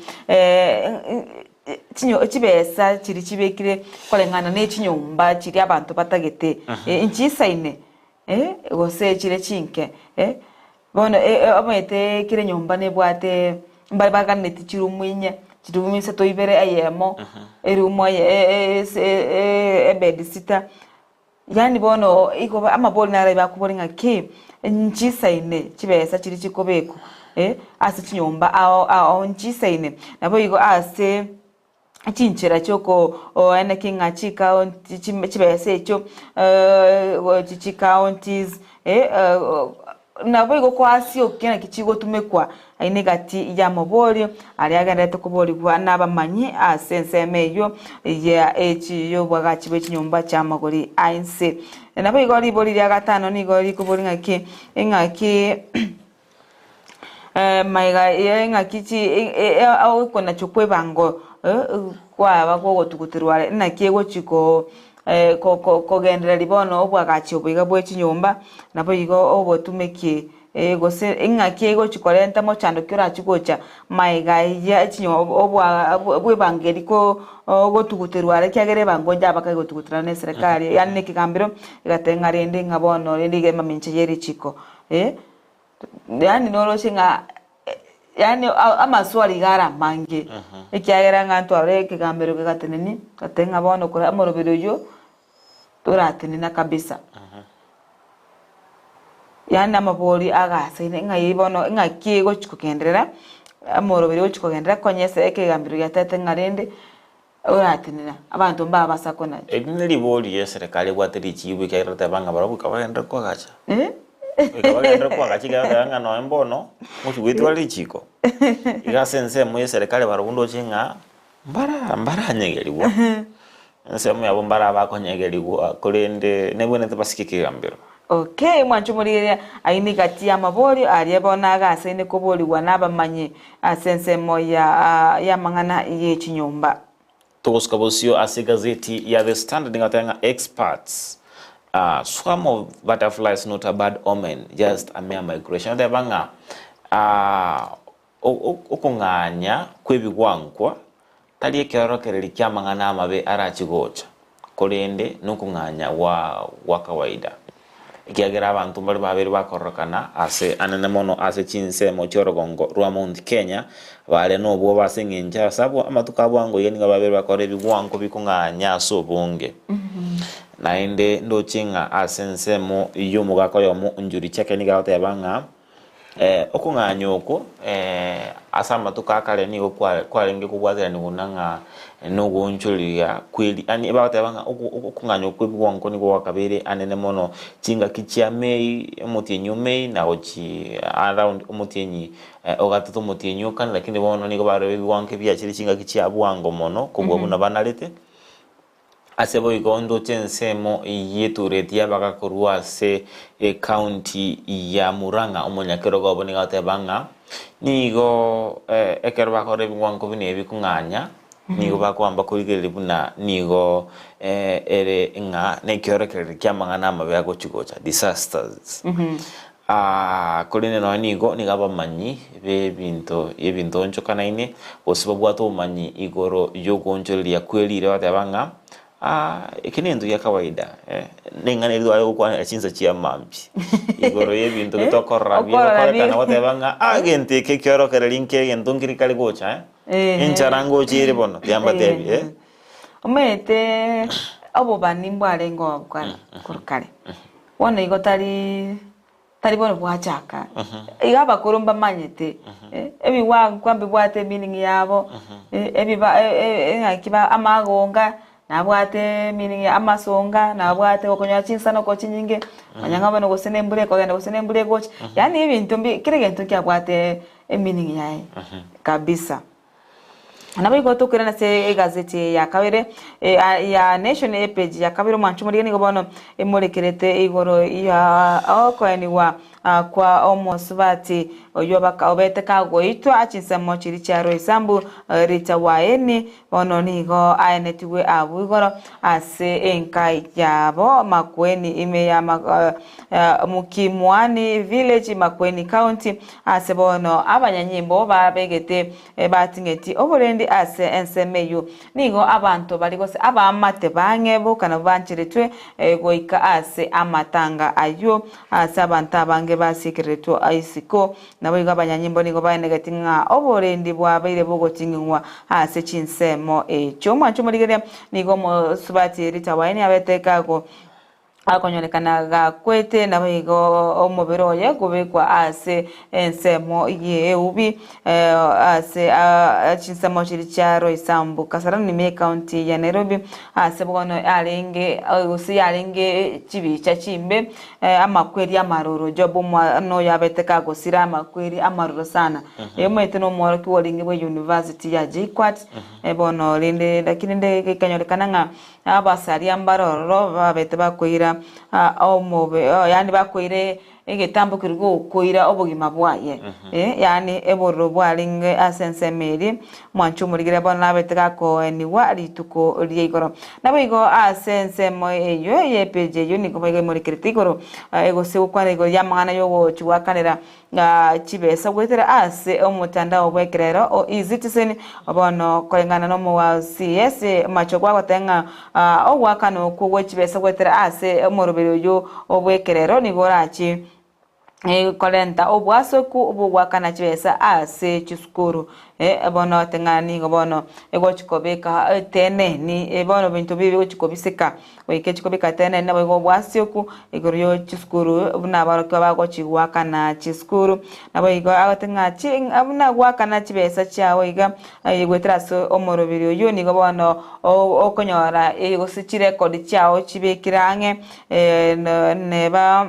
chinyo chibesa chiria chibekire koreng'ana ne chinyomba chiria abanto batagete, nchisaine gose chire chinke. Bono omanyete kera enyomba nebwate mbare baganeti chirumu inye, chirumu isato ibere eyemo, erumu eye ebed sita. Yaani bono igo amabori naro bakobori ng'aki, nchisaine chibesa chiria chikobekwa ase chinyomba ao ao nchisaine. Naboigo ase chinchera chiokoeneki ng'a chikaonti chibesa echio chikaontis naboigo kwasiokia naki chigotumekwa aye negati y'amabori aria agendererete koborigwa nabamanyi ase ensemo eyio ya echi y'obwagachi bwe chinyomba chi'amagori a inse. Naboigo ribori ria gatano nigo rikobori ng'aki ng'aki Magega y'engaki okonacha kw'ebango kwaba kogotuguterwa are, naki egochi kogendereria bono obwagachi obo iga bwe chinyomba, naboigo obotumeki gose engaki egochi korenta mochando ki orachi gocha magega ya bw'ebango eria gotuguterwa are ekiagera ebango njabaka egotuguterwa na eserekari yaani na ekegambero egateba ng'a rende ng'a bono rende iga emamincha ye richiko. Yaani noroche ng'a yaani amaswali iga are amange, ekiagera ng'a ntwarore ekegambero kegatenenia, gateba ng'a bono kore omoroberi oywo, toratenena kabisa. Yaani amabori agasaine ng'ai bono ng'aki egochi kogenderera, omoroberi ogochi kogenderera konya ase ekegambero giatete ng'a rende, oratenena, abanto mbabasa konacha. Eri neribori ria eserekari ebwate richibu ekiagera oteba ng'a barabwo goika bagenderere koagacha. Goika bagenderere koagacha ekiagera oteba ng'a nonya mbono mochie goetwa richiko. Iga ase ensemo ya eserekari barabwo ndoche ng'a mbara mbaranyegerigwa, ensemo yabo mbara bakonyegerigwa korende nebwenerete basike ekegambero. Okay, mwanche omorigereria, ayio nigati y'amaborio aria bono agasaine koborigwa nabamanyi ase ensemo ya y'amang'ana ye chinyomba. Togosuka bosio ase egazeti ya The Standard nigo ateba ng'a experts, uh, swarm of butterflies not a bad omen, just a mere migration. Ateba ng'a uh, okong'anya kw'ebigwankwa tari ekeorokereri ki'amang'ana amabe arache gocha, korende nokong'anya gwa gwa kawaida. Ekiagera abanto mbare babeire bakororokana ase anene mono ase chinsemo chi'orogongo rwa Mount Kenya, bare nobwoba ase engencho ase abwo amatuko a bwango iga nigo babeire bakora ebigwango bikong'anya ase obonge. Naende ndoche ng'a ase ensemo y'omogaka oyomo Njuri Cheke nigo agoteba ng'a Okong'anya oko ase amatuko a kare nigo kwarenge kobwateranigwa buna ng'a nogoonchoreria kw'eri yaani bagoteba ng'a okong'anya okwo kw'ebigonko nigo gwakabeire anene mono chingaki chia May, omotienyi o May na gochia around omotienyi ogatato omotienyi o kane lakini bono nigo barora ebigonko ebiachire chingaki chia bwango mono kobua buna banarete. Ase boigo ndoche ensemo y'etureti y'abagakorwa ase ecounty ya Murang'a, omonyakerogo obo nigo agoteba ng'a nigo ekero bakora ebing'wango buna ebi kong'anya, nigo bakoamba korigereria buna nigo ere ng'a nekiorokererio ki'amang'ana amabe agochi gocha, disasters. Korende nonya nigo, nigo abamanyi b'ebinto ebinto onchokanaine, gose babwate obomanyi igoro y'ogoonchoreria kwe riire bateba ng'a eke nento gia kawaida, neng'ana eria tware gokwanera chinsa chia mambia, igoro y'ebinto bi tokorora bigokorekana goteba ng'a egento eke ekiorokereria nki egento nkeri kare gocha, enchara ngocha ere bono, tiambatebi. Omanyete obobani mbwarenge oo kare korwa kare. Bono igo tari tari bono bwachaka, iga abakoro mbamanyete, ebigwankwa mbibwate emeaning yabo, ebiba ng'aki ba amagonga nabwate emeaning ya amasonga nabwate okonyora chinsanoko chinyinge, manya ng'a bono gose na embura ekogenda gose na embura egocha, yaani ebinto mbi kera egento nkiabwate emeaning yaye kabisa. Naboigo tokoirana ase egazeti eye ya kabere ya Nation epage ya kabere omwancho omorige nigo bono emorekerete igoro ya okoenigwa kwa omosubati oyio obete kagoitwa chinsemo chiria chia Roysambu Rita Waeni bono nigo aenetigwe abwo igoro ase enka yabo Makueni ime ya Mukimwani Village Makueni County ase bono abanyanyimbo babegete bating'eti oborendi ase ensemo eyio. Nigo abanto baria gose abaamate bang'e boka nabwo bancheretwe goika ase amatanga ayio, ase abanto abange basiekereretwe isiko. Naboigo abanyanyimbo nigo baenegeti ng'a oborendi bwabeire bogoting'igwa ase chinsemo echio. Omwancho omorigereria nigo omosubati Rita Waeni abete kago Akonyorekana gakwete, naboigo omobere oye kobekwa ase ensemo y'eubi, ase chinsemo chiria chia Roysambu, Kasarani ime y'ecounty ya Nairobi, ase bono arenge gose yarenge chibicha chimbe, amakweri amaroro. Job omwana oyo abete kagosira amakweri amaroro sana. Omanyete nomworokia orenge bwe university ya JKUAT, bono rende lakini rende gekanyorekana ng'a Abasaria mbare ororo babete bakoira omobe yaani bakoira egetambo keria gokoira obogima bwaye yaani ebororo bwarenge ase ensemo eria, mwanche omorigereria bono nabete gakoenigwa rituko ria igoro. Naboigo ase ensemo eyio y'epeji eyio nigo boigo emorekerete igoro gose gokwana igoro y'amang'ana y'ogochia goakanera Ng'a chibesa goetera ase omotandao bw'ekerero o eCitizen bono koreng'ana n'omowa CS Machogu agoteba ng'a ogoakana okwo gwe chibesa goetera ase omoroberi oyio bw'ekerero nigo orache korenta obwasoku bw'ogoakana chibesa ase chisukuru. Bono teng'ana nigo bono egochi kobeka eteneni bono ebinto bibe bigochi kobiseka. Goika chikobeka tenene naboigo obwasioku igoro ye chisukuru buna aborokigwa bagochi goakana chisukuru. Naboigo agote ng'a chi buna goakana chibesa chiao iga goetera ase omoroberi oyio nigo bono okonyora gose chirekodi chiao chibekire ang'e neba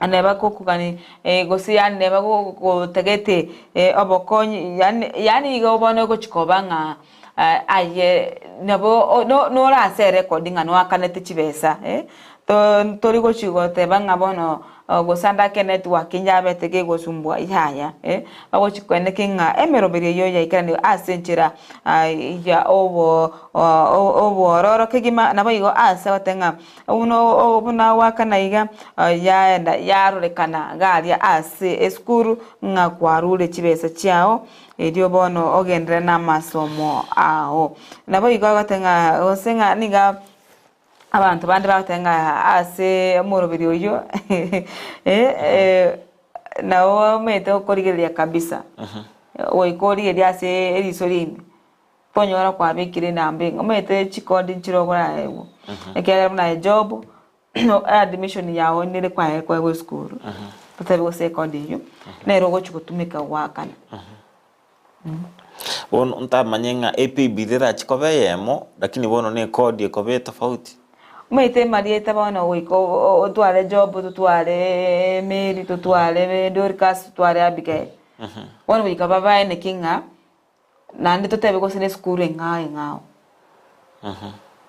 neba gokogani gose yaani neba gotagete obokonyi yaani yaani igo bono ogochi koba ng'a aye nabo nore ase erekodi ng'a noakanete chibesa tori gochi goteba ng'a bono gose ande ake enetwork yabete kegosumbua yaya bagochi koeneki ng'a emeroberi eyio yaikeranigwe ase enchera ya obo obwororo kegima naboigo ase goteba ng'a Buna ogoakana iga, yaenda yarorekana garia ase esukuru ng'a kwarure chibesa chiao, erio bono ogenderere namasomo ao. Naboigo agoteba ng'a gose ng'a niga abanto bande bagoteba ng'a ase omoroberi oyio nabo omanyete okorigereria kabisa, goika origererie ase eriso rime. Tonyora kwabekire enamba eng'ao, omanyete chikodi nchire okoraegwa, ekiagera buna aye job, admission yago nere kwaye koegwa esukuru, totebi gose ekodi eywo, nere ogochi gotumeka goakana. Bono ntamanye ng'a epaybill erachi koba eyemo, lakini bono na ekodi ekoba etofauti. Omanyete amarieta bono goika otware Job, totware Mary, totware Dorcas, totware Abigail. Bono goika babaeneke ng'a Naende totebe gose nesukuru eng'ao eng'ao,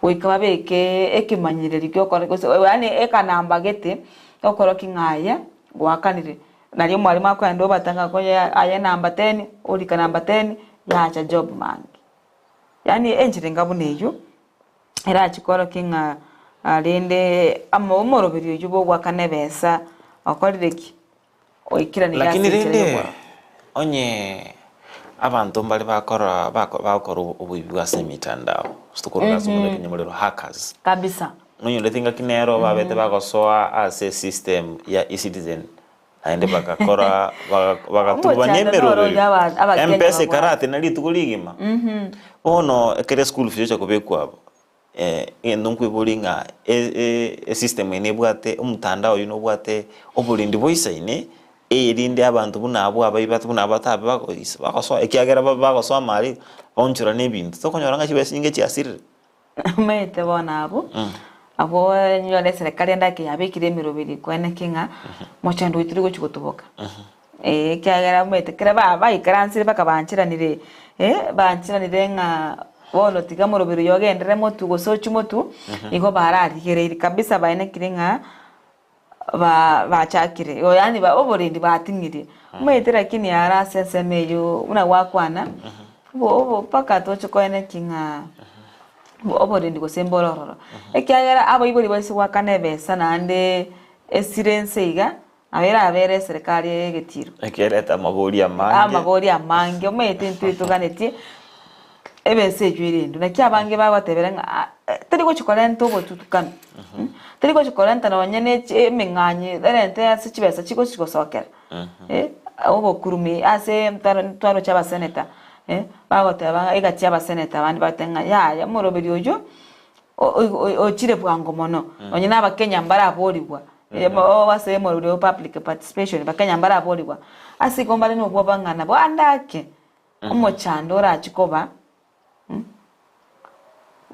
goika babeke ekemanyererio giokora gose yaani ekanamba gete okorokia ng'a aye gwakanire. Nario omwalimu akoenda obatanga konya aye namba ten, orika namba ten, yacha job mangi. Yaani enchera enga buna eywo, erachie korokia ng'a rende amo omoroberi oywo bwa ogoakana ebesa okorire ki? Oikeranirie ase Lakini enchera rende y'obwororo. onye abanto mbare bakora bako bagokora oboibi bwa ase emitandao, gose tokorora ase omonto ekenyamorero hackers. Kabisa. Nonyorete engaki nero babete bagosoa ase esystem ya eCitizen naende bagakora baga bagaturubania Omochando noro emeroberi. oria aba- abakenya Mpesa babwate. ekaratena rituko rigima. Bono ekero eschool fees egocha kobekwa abwo, Egento nkweboria ng'a esystem eye nebwate omotandao oyio nobwate oborendi boisaine, erinde abanto buna abwo abaibi buna abwo batabe bagoisa bagosoa ekiagera bagosoa amari baonchorane ebinto, tokonyora ng'a chibesa chinge chiasirire. Omanyete bono abwo, abwo nyore eserekari ende ake yabekire emeroberi koeneki ng'a mochando oyo tori gochi gotuboka. Ekiagera omanyete kera ba baikaransire mpaka bancheranire, bancheranire ng'a bono tiga moroberi oyo ogenderere motwe gose ochie motwe, igo bararigereiri kabisa baenekire ng'a Ba bachakire igo yaani ba oborendi bating'irie. Omanyete lakini aro ase ensemo eywo buna gwakwana, obo obo mpaka toche koenekia ng'a oborendi gose mbore ororo. Ekiagera abaibori baise goakana ebesa naende esire ense iga, nabo erabere eserekari egetiro. Ekereta amabori amange. Amabori amange, omanyete intwe toganetie ebesa eywo erendwe. Naki abange bagotebera ng'a ah teri gochi korenta obotutukanu, teri gochi korenta nonye ne chi emeng'anyo erente ase chibesa chigochi gosokera, obokurumi ase twaroche abaseneta, bagoteba ng'a egati ya abaseneta abande bagoteba ng'a yaya omoroberi oywo ochire bwango mono, nonye na abakenya mbaraborigwa, ase omoroberi o public participation abakenya mbaraborigwa, ase igo mbare na obwoba ng'a nabo ande ake. Omochando orache koba,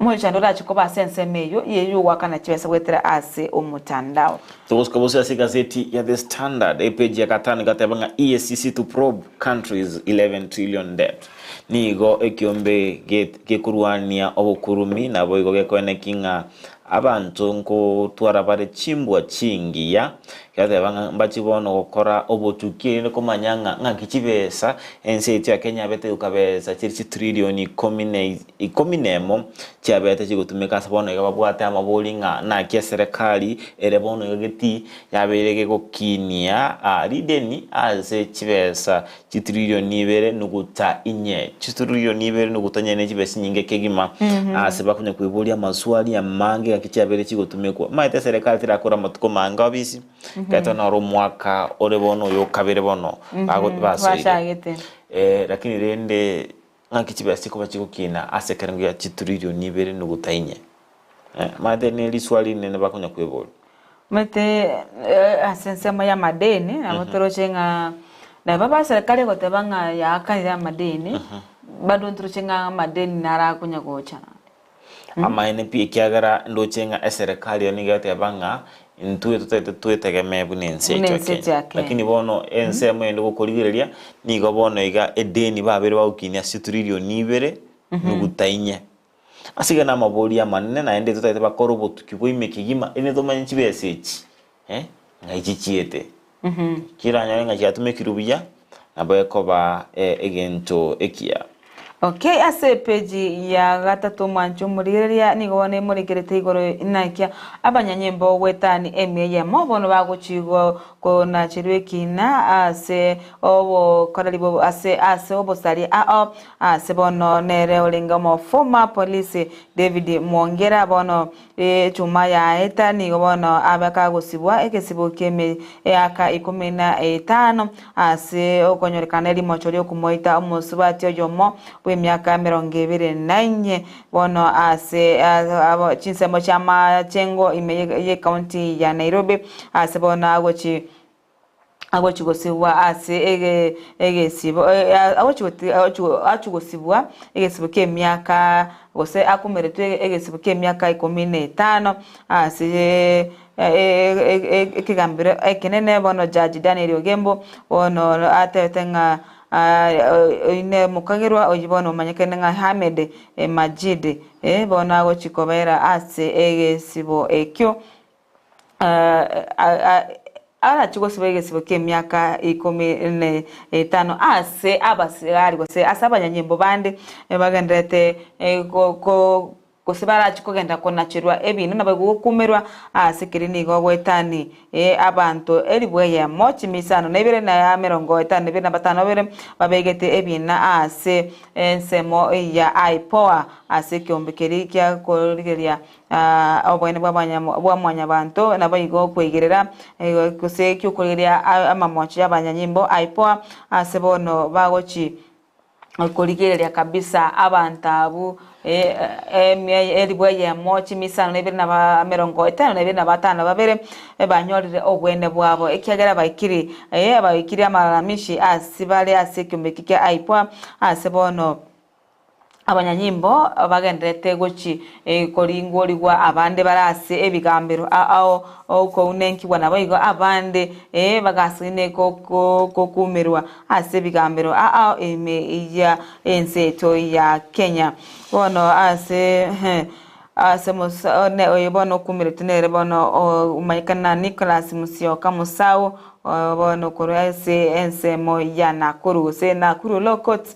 omochando orache koba ase ensemo eyio y'ogoakana chibesa goetera ase omotandao. Togosuka bosio ase egazeti ya The Standard, epeji ya gatano egateba ng'a EACC to probe country's 11 trillion debt. Nigo ekiombe gekorwania obokurumi naboigo gekoeneki ng'a abanto nkotwara bare chimbwa chingiya Yateba ng'a mbache bono gokora obotuki erinde komanya ng'a ng'aki chibesa ense yaito ya Kenya yabete gokabesa chire chitrillion ikomi na ikomi na emo chiabete chigotumeka ase bono iga babwate amabori ng'a naki eserekari ere bono iga geti yabeire gegokinia rideni ase chibesa chitrillion ibere nuguta inye. Chitrillion ibere nuguta inye ne chibesa chinyinge kegima ase bakonya koiboria amaswali amange ng'aki chiabeire chigotumekwa. Omanyete eserekari terakora amatuko mange obisi, gete noro omwaka ore bono oyo okabere bono bago basoire. Bachagete. Lakini rende ng'aki chibesa chikoba chigokina ase ekerengo gia chitrillion ibere nuguta inye. Omanyete ne riswali rinene bakonya koiboria. Omanyete ase ensemo y'amadeni, nabo toroche ng'a nabo ba serikali egoteba ng'a yaakanire amadeni, bado ntoroche ng'a amadeni naro akonya gocha naende. Amaene pi ekiagera ndoche ng'a eserekari eye nigo egoteba ng'a intwe totaete twetegemee buna ense Buna yaito ya ense yaito ya Kenya. Kenya. Lakini bono ensemo ende gokorigereria, nigo bono iga edeni babeire bagokinia ase chitrillion ibere, nuguta inye. Ase iga namabori amanene naende totagete bakore obotuki bwa ime kegima erinde tomanye chibesa echi ng'ai chichiete. Kiranyore ng'a chiatumekirwe buya nabo ekoba egento ekiya. Okay, ase epeji ya gatato omwancho omorigereria nigo bono emorekerete igoro inakia abanyanyimbo goetani emia eyemo bono bagochigwa konacherwa ekina ase obokoreri ase ase obosaria ao Ase bono nere orenge omoformer police David Mwongera bono echuma yaeta nigo bono abe kagosibwa egesibo ki'emiaka ikomi na etano ase okonyorekana erimocho riokomoita omosubati oyomo bw'emiaka emerongo ebere na inye bono ase chinsemo chi'amachengo ime y'ecounty ya Nairobi ase bono agochi agochia gosibwa ase ege egesibo agochia goti agochia gosibwa egesibo ki'emiaka gose akomeretwe egesibo ki'emiaka ikomi na etano ase ekegambero ekenene bono Judge Daniel Ogembo bono atebete ng'a oine mokagerwa oyio bono omanyekane ng'a Ahmed Majid bono agochia kobera ase egesibo ekio. Arachie gosiba egesibo ki'emiaka ikomi na etano ase abasigari gose ase abanyanyimbo bande bagendererete gose barachie kogenda konacherwa ebinto naboigo gokumerwa ase keria nigo goetani abanto elifu eyemo chimia isano na ibere na emerongo etano na ibere na batano babere babegete ebina ase ensemo ya IPOA ase ekeombe keria kia korigereria Oboene bwa mwanyabanto naboigo okweigerera, gose ki'okorigereria amamocho y'abanyanyimbo aipoa ase bono bagochi korigereria kabisa abanto abwo elifu eyemo chimia isano na ibere na emerongo etano na ibere na batano na babere banyorire obwene bwabo ekiagera baikire baikire amalalamishi ase bare ase ekiombe eki kia aipoa ase bono. Abanyanyimbo bagendererete gochi koringorigwa abande bare ase ebigambero ao okounenkiwa naboigo abande bagasoine kokumerwa ase ebigambero ao ime ya ense yaito ya Kenya. Bono ase. Ase Musa ne oyo bono okumiretwe nere bono omanyekana na Nicholas Musyoka Musau, oyo bono korwa ase ensemo ya Nakuru gose Nakuru Law Courts,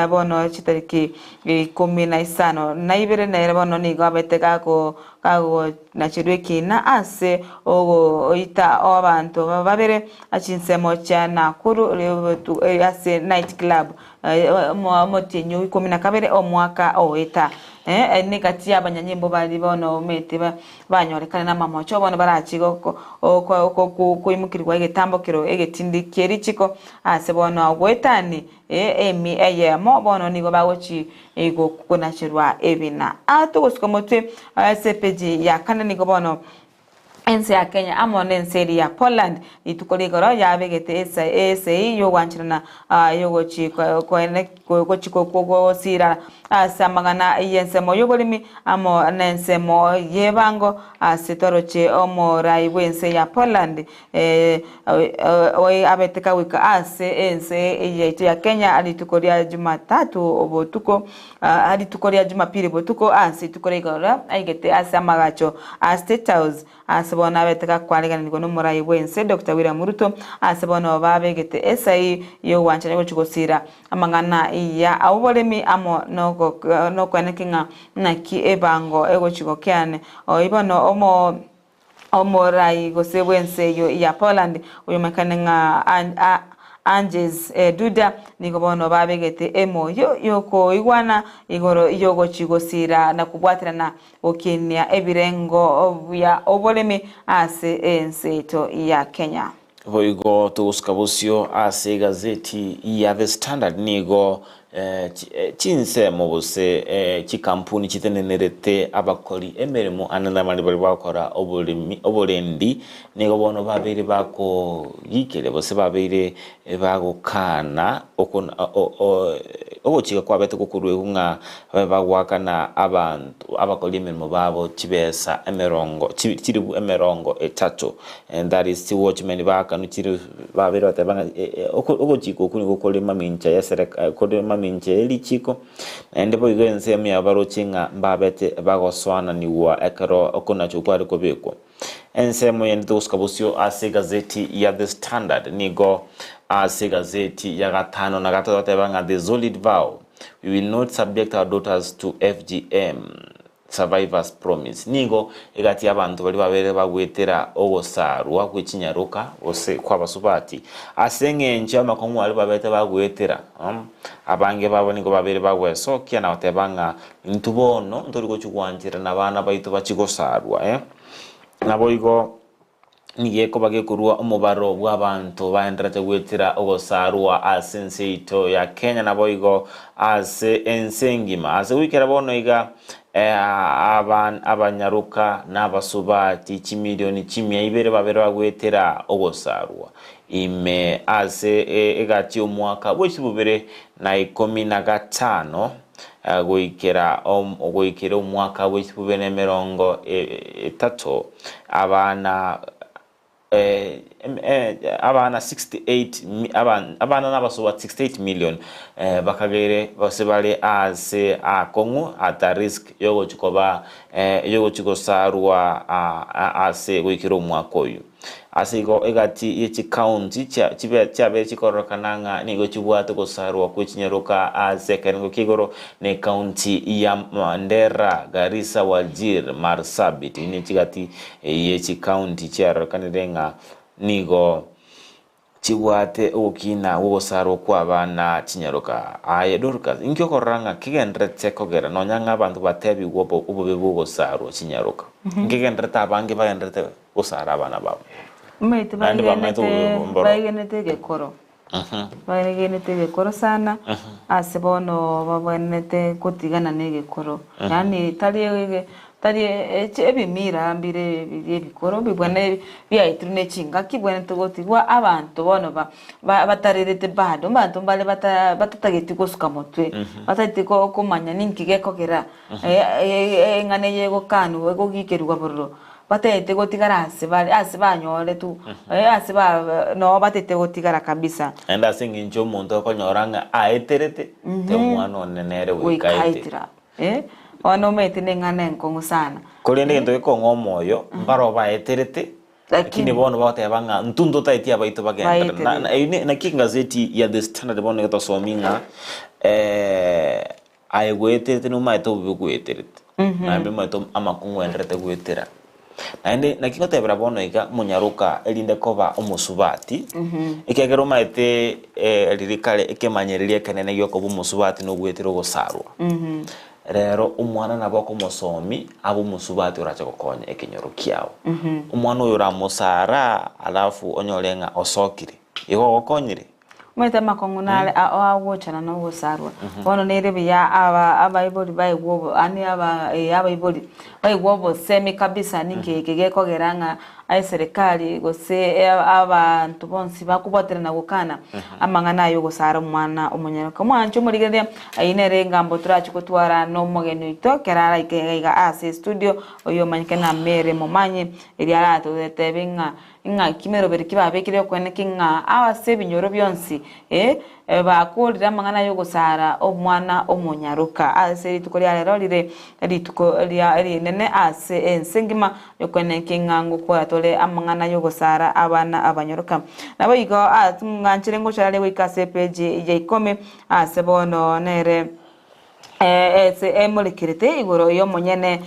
bono chitariki ikomi na isano na ibere nere bono nigo abete gago kagonacherwa ekina ase ogoita abanto babere chinsemo chia Nakuru ase night club omotienyi o ikomi na kabere omwaka oeta. Negati y'abanyanyimbo baria bono omanyete banyorekane namamocho bono barache koimokerigwa egetambo kero egetindi kie richiko ase bono goetani emi eyemo bono nigo bagochi konacherwa ebina. Aa togosuka motwe ase epeji ya kane nigo bono Ense ya Kenya amo nense eria ya Poland rituko rigoro yabegete esegi y'ogwancherana y'ogochi gosira ase amang'ana y'ensemo y'oboremi amo nensemo y'ebango ase twaroche omorai bw'ense ya Poland abete kagoika ase ense yaito ya Kenya rituko ria Jumatatu botuko Rituko ria Jumapili botuko ase rituko ria igoro aigete ase amagacho a State House ase bono abete gakwariganigwa nomorai bwense Doctor William Ruto ase bono babegete esai yogwanchana gochia gosira amang'ana ya oboremi amo nokoeneki ng'a naki ebango egochia gokeane oyio bono omo Omorai gose bw'ense eyio ya Poland oyomanyekane ng'a Andrzej Duda nigo bono babegete emoyo y'okoigwana igoro y'ogochi gosiira na kobwaterana gokinia ebirengo bia oboremi ase ense yaito ya Kenya. Boigo togosuka bosio ase egazeti ya The Standard nigo Chinsemo gose chikampuni chitenenerete abakori emeremo ande nabande baria bagokora oboremi oborendi nigo bono babeire bakogikeria gose babeire bagokana ogochika kwabete gokoruegwa ng'a babe bagoakana abanto abakori emeremo babo chibesa emerongo chilifu emerongo etato and that is chiwatchman baakanwe chilifu Babeire bateba ng'a ogochika okwo nigo kore mamincha ya sereka kore mamincha ye richiko, naende boigo ensemo yabo baroche ng'a mbabete bagosoananigwa ekero okonacha okwo kware kobekwa. Ensemo yende togosuka bosio ase egazeti ya The Standard nigo ase egazeti ya gatano na gatato bateba ng'a The Solid Vow, We will not subject our daughters to FGM. Survivors Promise. Nigo egati y'abanto baria babeire bagwetera ogosarwa gwe chinyaroka gose kw'abasubati ase eng'encho y'amakong'u aria babete bagwetera. Abange babo nigo babeire bagwesokia na goteba ng'a intwe bono ntori gochia gwancherana abana baito bachie gosarwa. Naboigo Nigo ekoba gekorua omobaro bw'abanto baenderete goetera ogosarwa ase ense yaito ya Kenya naboigo ase ense engima. Ase goikera bono iga abanyaroka na abasubati chimilioni chimia ibere babere bagoetera ogosarwa ime ase egati y'omwaka bw'echibubere na ikomi na gatano goikera goikera omwaka bw'echibubere na emerongo etato. Abana abana 68 abana nabasoba 68 million bakagere gose bare aase aakong'u at a risk yogochi koba yogochi gosarwa ase goikera omwaka oyio. Ase igo egati ye chikaunti chiabeire chikororekana ng'a nigo chibwate ogosarwa kwe chinyaroka ase ekerengo kia igoro ne ekaunti ya Mandera, Garissa, Wajir, Marsabit ne chigati ye chikaunti chiarorekanire ng'a nigo chibwate ogokina gw'ogosarwa kw'abana chinyaroka. Aye Dorcas, inki okorora ng'a kegenderete kogera nonya ng'a abanto batebigwe obobe bw'ogosarwa chinyaroka? Nkegenderete abange bagenderete gosara abana babo. Omanyete Naende bamaete baigenete obobe mboro. baigenete egekoro. Baigenete egekoro sana ase bono babwenerete kotigana na egekoro. Yaani tari ege tari eche ebimira mbire biria ebikoro bibwenerete biaetirwe na chingaki bwenerete gotigwa abanto bono ba ba batarerete bado abanto mbare bata batatageti gosuka motwe, batagete ko komanya ninki gekogera eng'ana eye egokanwa egogikerigwa bororo. Batete gotigara ase bare, ase banyoretwe, ase ba noo batete gotigara kabisa. Naende ase engencho omonto okonyora ng'a aeterete, te omwana one nere goika Goika aetere. aetera. Eh? Bono omanyete na eng'ana enkong'u sana. Korende egento gekong'a omoyo, mbaro baeterete, lakini bono bagoteba ng'a intwe ntotaeti abaito bagenderere. Na- na- eyio ne- naki engazeti ya The Standard bono egotosomi ng'a aye goeterete nomaete obobe goeterete, naende omanyete amakong'u oendererete goetera. Naende naki ngotebera bono iga monyaroka erinde koba omosubati, ekiagera omaete riria kare ekemanyererio ekenene giokoba omosubati nogoetera ogosarwa. Rero omwana nabo okomosomi abe omosubati orache gokonya ekenyoro kiao. Omwana oyo oramosara alafu onyore ng'a osokire, igo ogokonyire. Omanyete amakong'u nare agochana na ogosarwa. Bono nere buya aba abaibori baigwe obo yaani aba eh abaibori baigwe obosemi kabisa ninki eke gekogera ng'a eserikari gose abanto bonsi bakobwaterana gokana amang'ana aya ogosara omwana omonyaroka. Omwanche omorigereria ayio nere engambo torache gotwara na omogeni oito ekero araike iga iga ase estudio oyio omanyeke ng'a Mary Momanyi erio aratotebie ng'a Ing'aki meroberi ki babekire okweneki ng'a ase ebinyoro bionsi, ee, bakoorire amang'ana ay'ogosara omwana omonyaroka ase rituko ria rero rire rituko ria rinene ase ense engima, okweneki ng'a ngokora tore amang'ana ay'ogosara abana abanyaroka. Naboigo ng'anchere ngochora are goika ase epeji ya ikomi ase bono nere. Ase emorekerete igoro y'omonyene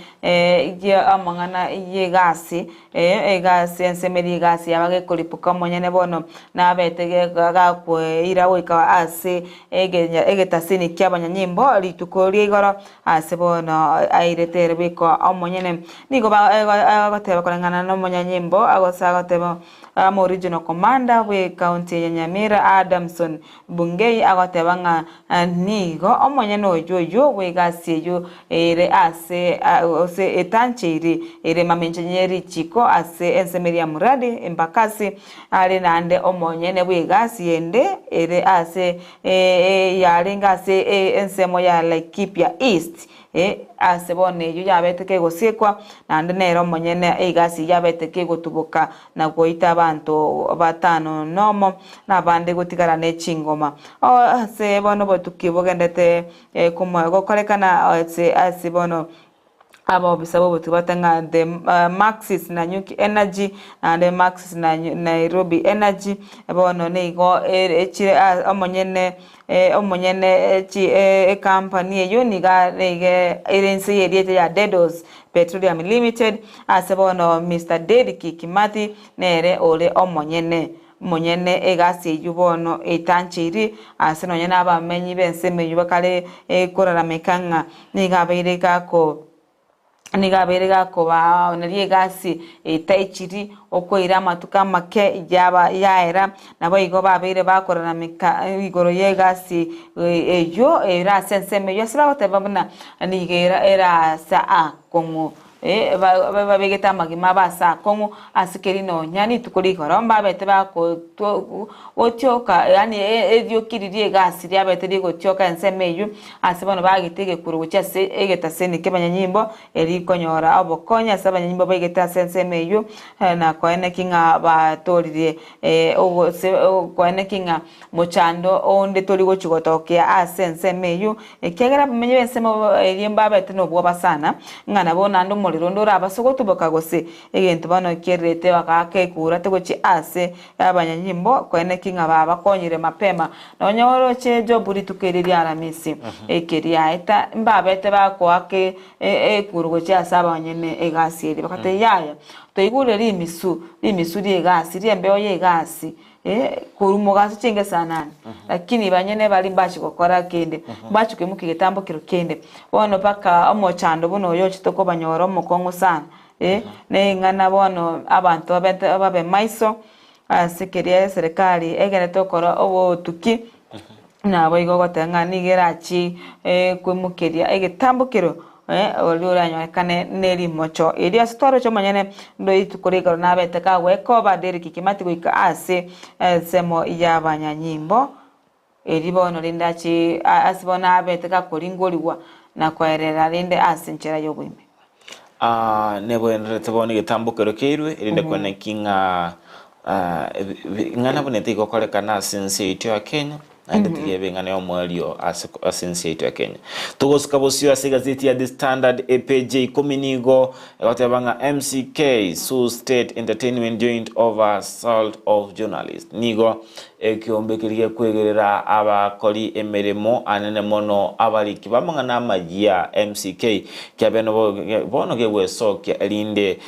amang'ana y'egasi, egasi ensemo eria y'egasi yaba gekoripuka omonyene bono nabete gakweira goika ase egetasini ki'abanyanyimbo rituko ria igoro ase bono airete ere bweka omonyene. Nigo agoteba koreng'ana nomonyanyimbo gose agoteba Amo Regional Commander bw'ecounty ya Nyamira Adamson Bungei agoteba ng'a nigo omonyene oyio oyio bw'egasi eyio ere ase gose etancheiri ere mamincha ye richiko ase ensemo eria ya Muradi Embakasi are naende omonyene bw'egasi ende ere ase yarenge ase ensemo ya Laikipia East Ase bono eyio yabete kegosiekwa, naende nere omonyene egasi yabete kegotuboka na goita abanto batano nomo, na abande gotigara ne chingoma. Ase bono obotuki bogendete gokorekana ase ase bono abaofisa b'obotuki bagoteba ng'a the Maxis Nanyuki Energy naende Maxis Nairobi Energy bono nigo echire omonyene Omonyene ekampani eyio nigo arenge ere inse y'erieta ya Dedos Petroleum Limited, ase bono Mister Derrick Kimathi nere ore omonyene omonyene egasi eyio bono etancheiri ase nonya nabamenyi b'ensemo eyio bakare korarameka ng'a nigo abeire gako Nigo abeire gakobaoneria egasi etaichiri okoira amatuko amake yaba yaera, naboigo babeire bakorarameka igoro y'egasi eyio ere ase ensemo eyio ase bagoteba buna nigo ere ase akong'u babegete amagima abo ase akong'u ase keri nonya rituko rigoro mbabete bagotioka yaani erioki riria egasi riabete rigotioka ensemo eyio. Ase bono bagete egekuro gochia ase egetaseni ki'abanyanyimbo, erio konyora obokonyi ase abanyanyimbo baigete ase ensemo eyio, na koeneki ng'a batoririe gose koeneki ng'a mochando onde tori gochia gotokea ase ensemo eyio, ekiagera abamenyi b'ensemo eria mbabete nobwoba sana, ng'a nabo naende omorero onde orabase gotuboka gose egento bono kererete bagaaka ekurate gochia ase Abanyanyimbo koeneki ng'a babakonyire mapema. Nonya oroche Jobu rituko eri ria Aramisi, eke riaeta, mbabete bakoaka ekuru gochia ase abanyene egasi eria, bagateba, Yaya, toigure rimisu, rimisu ri'egasi, ri'embeo y'egasi, korwa mogaso chingesa nane. Lakini banyene baria mbachia gokora kende, mbachia koimokia egetambo kero kende. Bono mpaka omochando buna oyo ochete kobanyora omokong'u sana. Neng'ana bono abanto babete babe maiso ase keria eserekari egenete gokora obotuki, naboigo ogoteba ng'a nigo erachie koimokeria egetambo kero oria oranyorekane ne rimocho. Erio ase twaroche omonyene ndo rituko rigoro nabete kagwekoba Derrick Kimathi goika ase ensemo y'abanyanyimbo, erio bono rende achie ase bono abete gakoringorigwa na koerera rende ase enchera y'oboime. Ah, nebwenerete bono egetambo kero keirwe, erinde kweneki ng'a ah, ebi- bi- ing'ana buna tigokorekana ase ense yaito ya Kenya. Naende tiga ebe eng'ana y'omoerio ase ase ense yaito ya Kenya. Togosika bosio ase egazeti ya The Standard epeji ya ikomi nigo egoteba ng'a MCK sues State Entertainment Joint over assault of journalist. Nigo ekeombe keria gekwegerera abakori emeremo anene mono abariki b'amang'ana amayia MCK kiabe bono gegwesokia erinde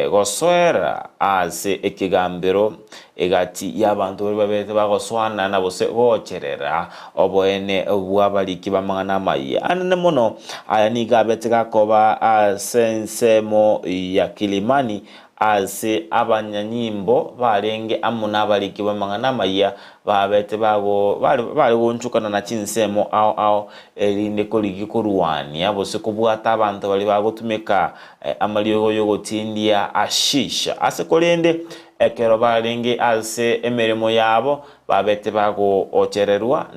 gosoera ase ekegambero Egati y'abanto baria babete bagosoana na gose gocherera oboene bw'abariki b'amang'ana amayia anene mono. Aya nigo abete gakoba ase ensemo ya Kilimani, ase abanyanyimbo barenge amo nabariki b'amang'ana amayia babete bago bare bare goonchokana na chinsemo ao ao, erinde korigia korwania gose kobwata abanto baria bagotumeka amariogo y'ogotindia hashish. Ase korende Ekero barenge ase emeremo yabo, babete bagoochererwa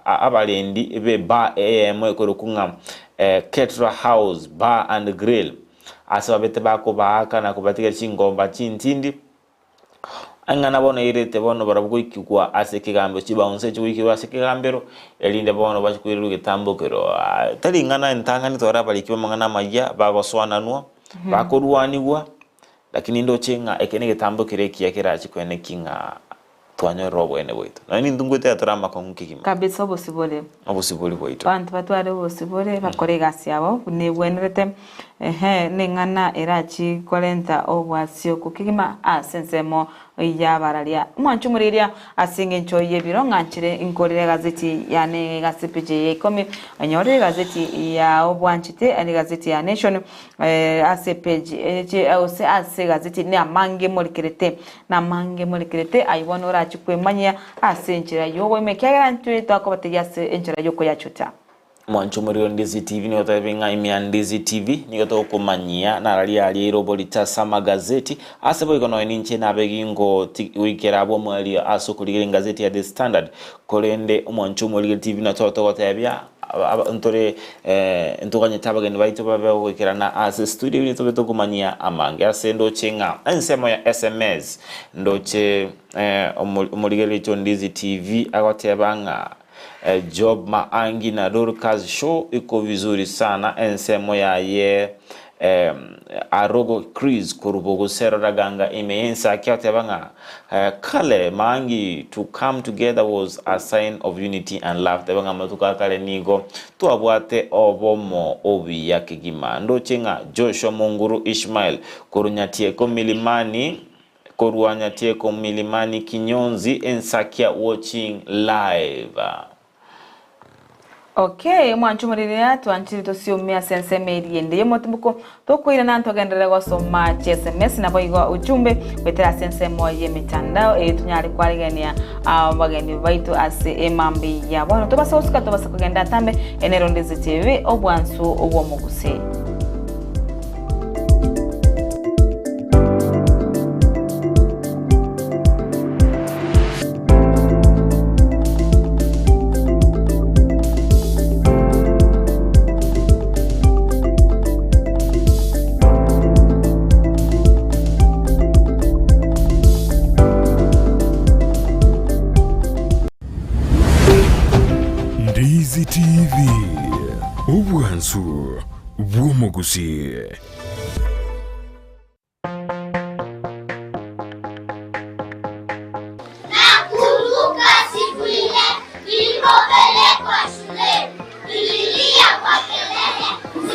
n'abarendi b'ebar eyemo ekorokwa ng'a Ketra House Bar and Grill, ase babete bakobaaka na kobatiga chingomba chintindi. Eng'ana bono eirete bono barabwo goikigwa ase ekegambero, chibaunsa echi goikigwa ase ekegambero, erinde bono bachie koirerwa egetambokero. Tari ing'ana entang'ani tore abariki b'amang'ana amayia bagosoananwa, bakorwanigwa, Lakini ndoche ng'a eke negetambo kere ekiya kerache koeneki ng'a twanyorire oboene bwaito. Nonya nintwe ngoetera tore amakong'u kegima. Kabisa obosibore. Obosibori bwaito. Abanto batware obosibore bakore egasi yabo buna ebwenerete, ehe, neng'ana erachi korenta obwasioku kegima ase ensemo y'abararia. Omwancho omorigereria ase engencho y'ebiro ng'anchire nkorere egazeti yane ase epeji eye ya ikomi, onyorire egazeti yao bwanchete, egazeti ya Nation, Ase epeji eye gose ase egazeti namange morikerete, namange morikerete, aye bono orache kwemanyia ase enchera y'oboime, ekiagera intwe twakobategia ase enchera y'okoyachuta. Mwanche omorero Ndizi TV nigo totebi ng'a ime ya Ndizi TV nigo togokomanyia nararia aria eroborito ase amagazeti ase boigo nonya ninche nabe gingo goikera abwo omoerio ase okorigereria engazeti ya The Standard korende omwanche omorero TV nabo togotebia Ntore ntoganyete abageni baito babe goikerana ase studio erinde tobe tokomanyia amange ase ndoche ng'a ensemo ya sms ndoche omorigereria oito Ndizi TV agoteba ng'a Job Maangi na Dorcas show iko vizuri sana ensemo yaye Arogo Chris korwa Bogosero Raganga ime y'ensaki agoteba ng'a Kale maangi to come together was a sign of unity and love teba ng'a amatuko a kare nigo twabwate obomo obuya kegima. Ndoche ng'a Joshua Monguru Ishmael korwa Nyatieko Milimani korwa Nyatieko Milimani Kinyonzi Ensakia watching live. Okay, omwancho omoriri twanchire tosiome ase ensemo eria ende y'omotimoko tokoirana ntogenderere gosoma chiSMS naboigo ujumbe goetera ase ensemo y'emetandao erio tonyare kwaregenia abageni baito ase emambia ya bono. Tobasa gosuka tobasa kogenda atambe ene Rondezi TV obwansu bw'omogusii. Ndizi TV, obwansu bw'omogusii. Nakumbuka siku ile nilipopelekwa shuleni, nililia kwa kelele.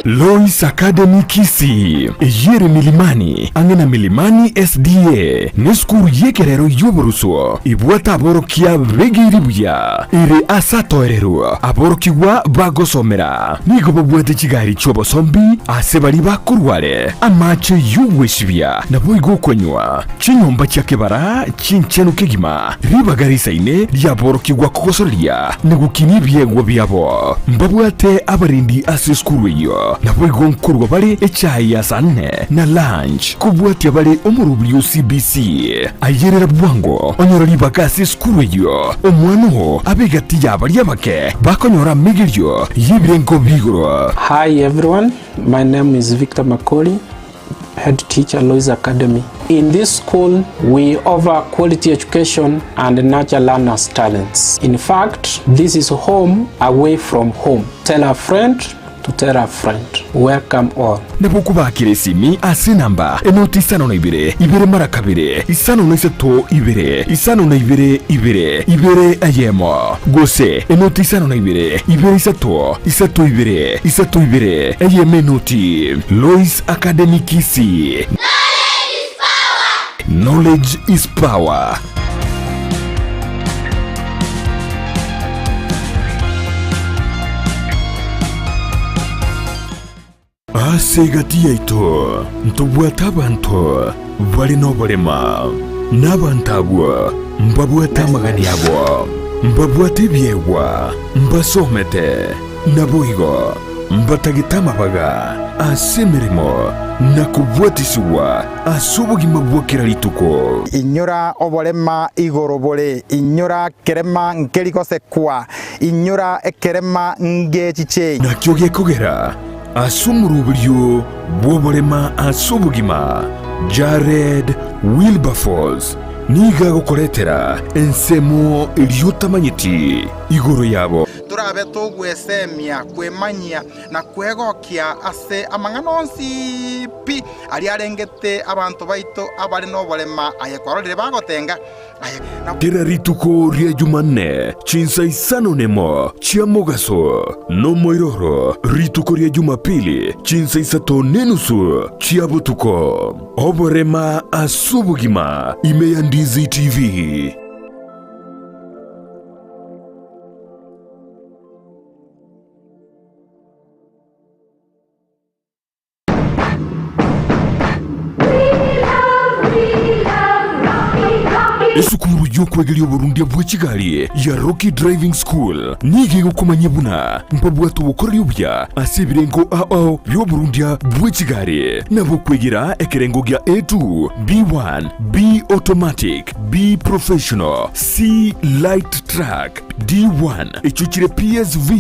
Lois Academy Kisii, eyere Milimani, ang'e na Milimani SDA, nesukuru y'ekerero y'oboruswo ebwate aborokia begeire buya, ere ase atoererwa aborokigwa bagosomera. Nigo babwate chigari chi'obosombi ase baria bakorwa are, amache y'ogwesibia, naboigo okonywa, chinyomba chia kebara chinchenu kegima, ribaga risaine riaborokigwa kogosoreria na gokinia ebiegwa biabo. Mbabwate abarendi ase esukuru eyio, naboigo nkorua bare echae ya saa nne na lunch, kobwatia bare omorobiri o CBC. Ayerera bwango onyore ribaga ase esukuru eyio, omwana oo abe egati y'abaria abake bakonyora amegerio y'ebirengo bi'igoro. Hi everyone, my name is Victor Makori. head teacher, Lois Academy. In this school, we offer quality education and nurture learners' talents. In fact, this is home away from home. Tell a friend to tell a friend. Welcome all. Nabo okobakera esimi ase enamba enoti isano na ibere, ibere mara kabere, isano na isato ibere, isano na ibere ibere, ibere eyemo, gose enoti isano na ibere, ibere isato, isato ibere, isato ibere, eyemo enoti. Lois Academy Kisii. Knowledge is power. Ase egati yaito ntobwate abanto bare noborema, na abanto abwo mbabwate amagani abo, mbabwate ebiegwa, mbasomete, naboigo mbatagete amabaga ase emeremo na kobwatisigwa ase obogima bwa kera rituko. Inyora oborema igoro bore, inyora kerema nkeri gosekwa, inyora ekerema ngechiche. Nakio gekogera ase omoroberio bw'oborema ase obogima, Jared Wilberforce nigo agokoretera ensemo eria otamanyeti igoro yabo. Torabe togwesemia, kwemanyia, na kwegokia ase amang'ana onsi pi aria arengete abanto baito abare noborema aye kwarorire bagotenga, aye na. Kera rituko ria Jumanne chinsa isano nemo chia mogaso, nomoiroro rituko ria Jumapili chinsa isato nenusu chia botuko. Oborema ase obogima ime ya Ndizi TV. Esukuru y'okwegeria oborundia bwe chigari ya Rocky Driving School nigo egokomanyia buna mbabwate obokoreri obuya ase ebirengo ao bi'oborundia bwe chigari, nabo okwegera ekerengo gia A2, B1, B Automatic, B Professional, C Light Truck, D1 echio chire PSV,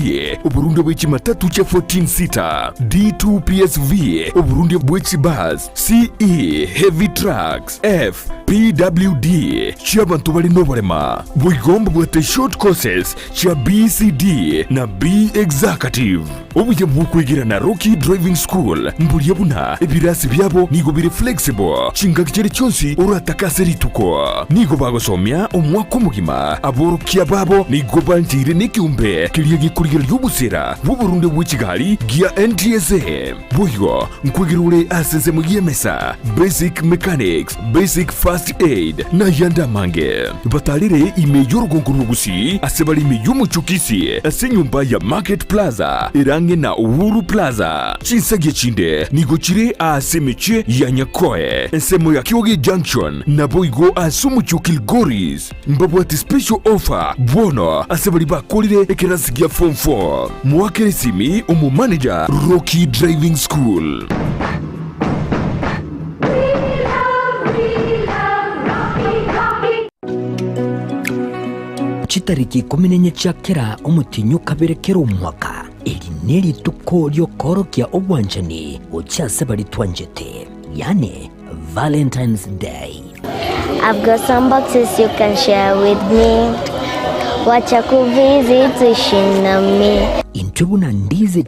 oborundia bwe chimatatu chia 14 seater, D2 PSV, oborundia bwe chibus, CE Heavy Trucks, F PWD chi'abanto bare noborema. Boigo mbabwate short courses chia BCD na B Executive. Obuya bw'okwegera na Rocky Driving School mboria buna ebirasi biabo nigo bire flexible chingaki chiria chionsi oratake ase rituko. Nigo bagosomia omwaka omogima, aborokia babo nigo bancheire nekeombe keria gekorigereria obosera bw'oborunde bwe chigari gia NTSA. Boigo nkwegera ore ase ensemo y'emesa, basic mechanics, basic first aid, na ayande amange. Batarire ime y'orugongo rw'Ogusii ase bare ime y'omochie o Kisii ase enyomba ya Market Plaza ere ang'e na Uhuru Plaza. Chinsagia chinde nigo chire ase emechie ya Nyakoe, ensemo ya Kioge Junction, naboigo ase omochie o Kilgoris. Mbabwate special offer bono ase baria bakorire ekerasi gia form 4. Moakere esimi omomanager Rocky Driving School. Chitariki ikomi na inye chia kera omotienyi o kabere kera omwaka, eri nerituko riokoorokia obwanchani gochia ase baria twanchete, yaani Valentine's Day. I've got some boxes you can share with me. Wacha kuvisit uishi na mi. Intwe buna Ndizi.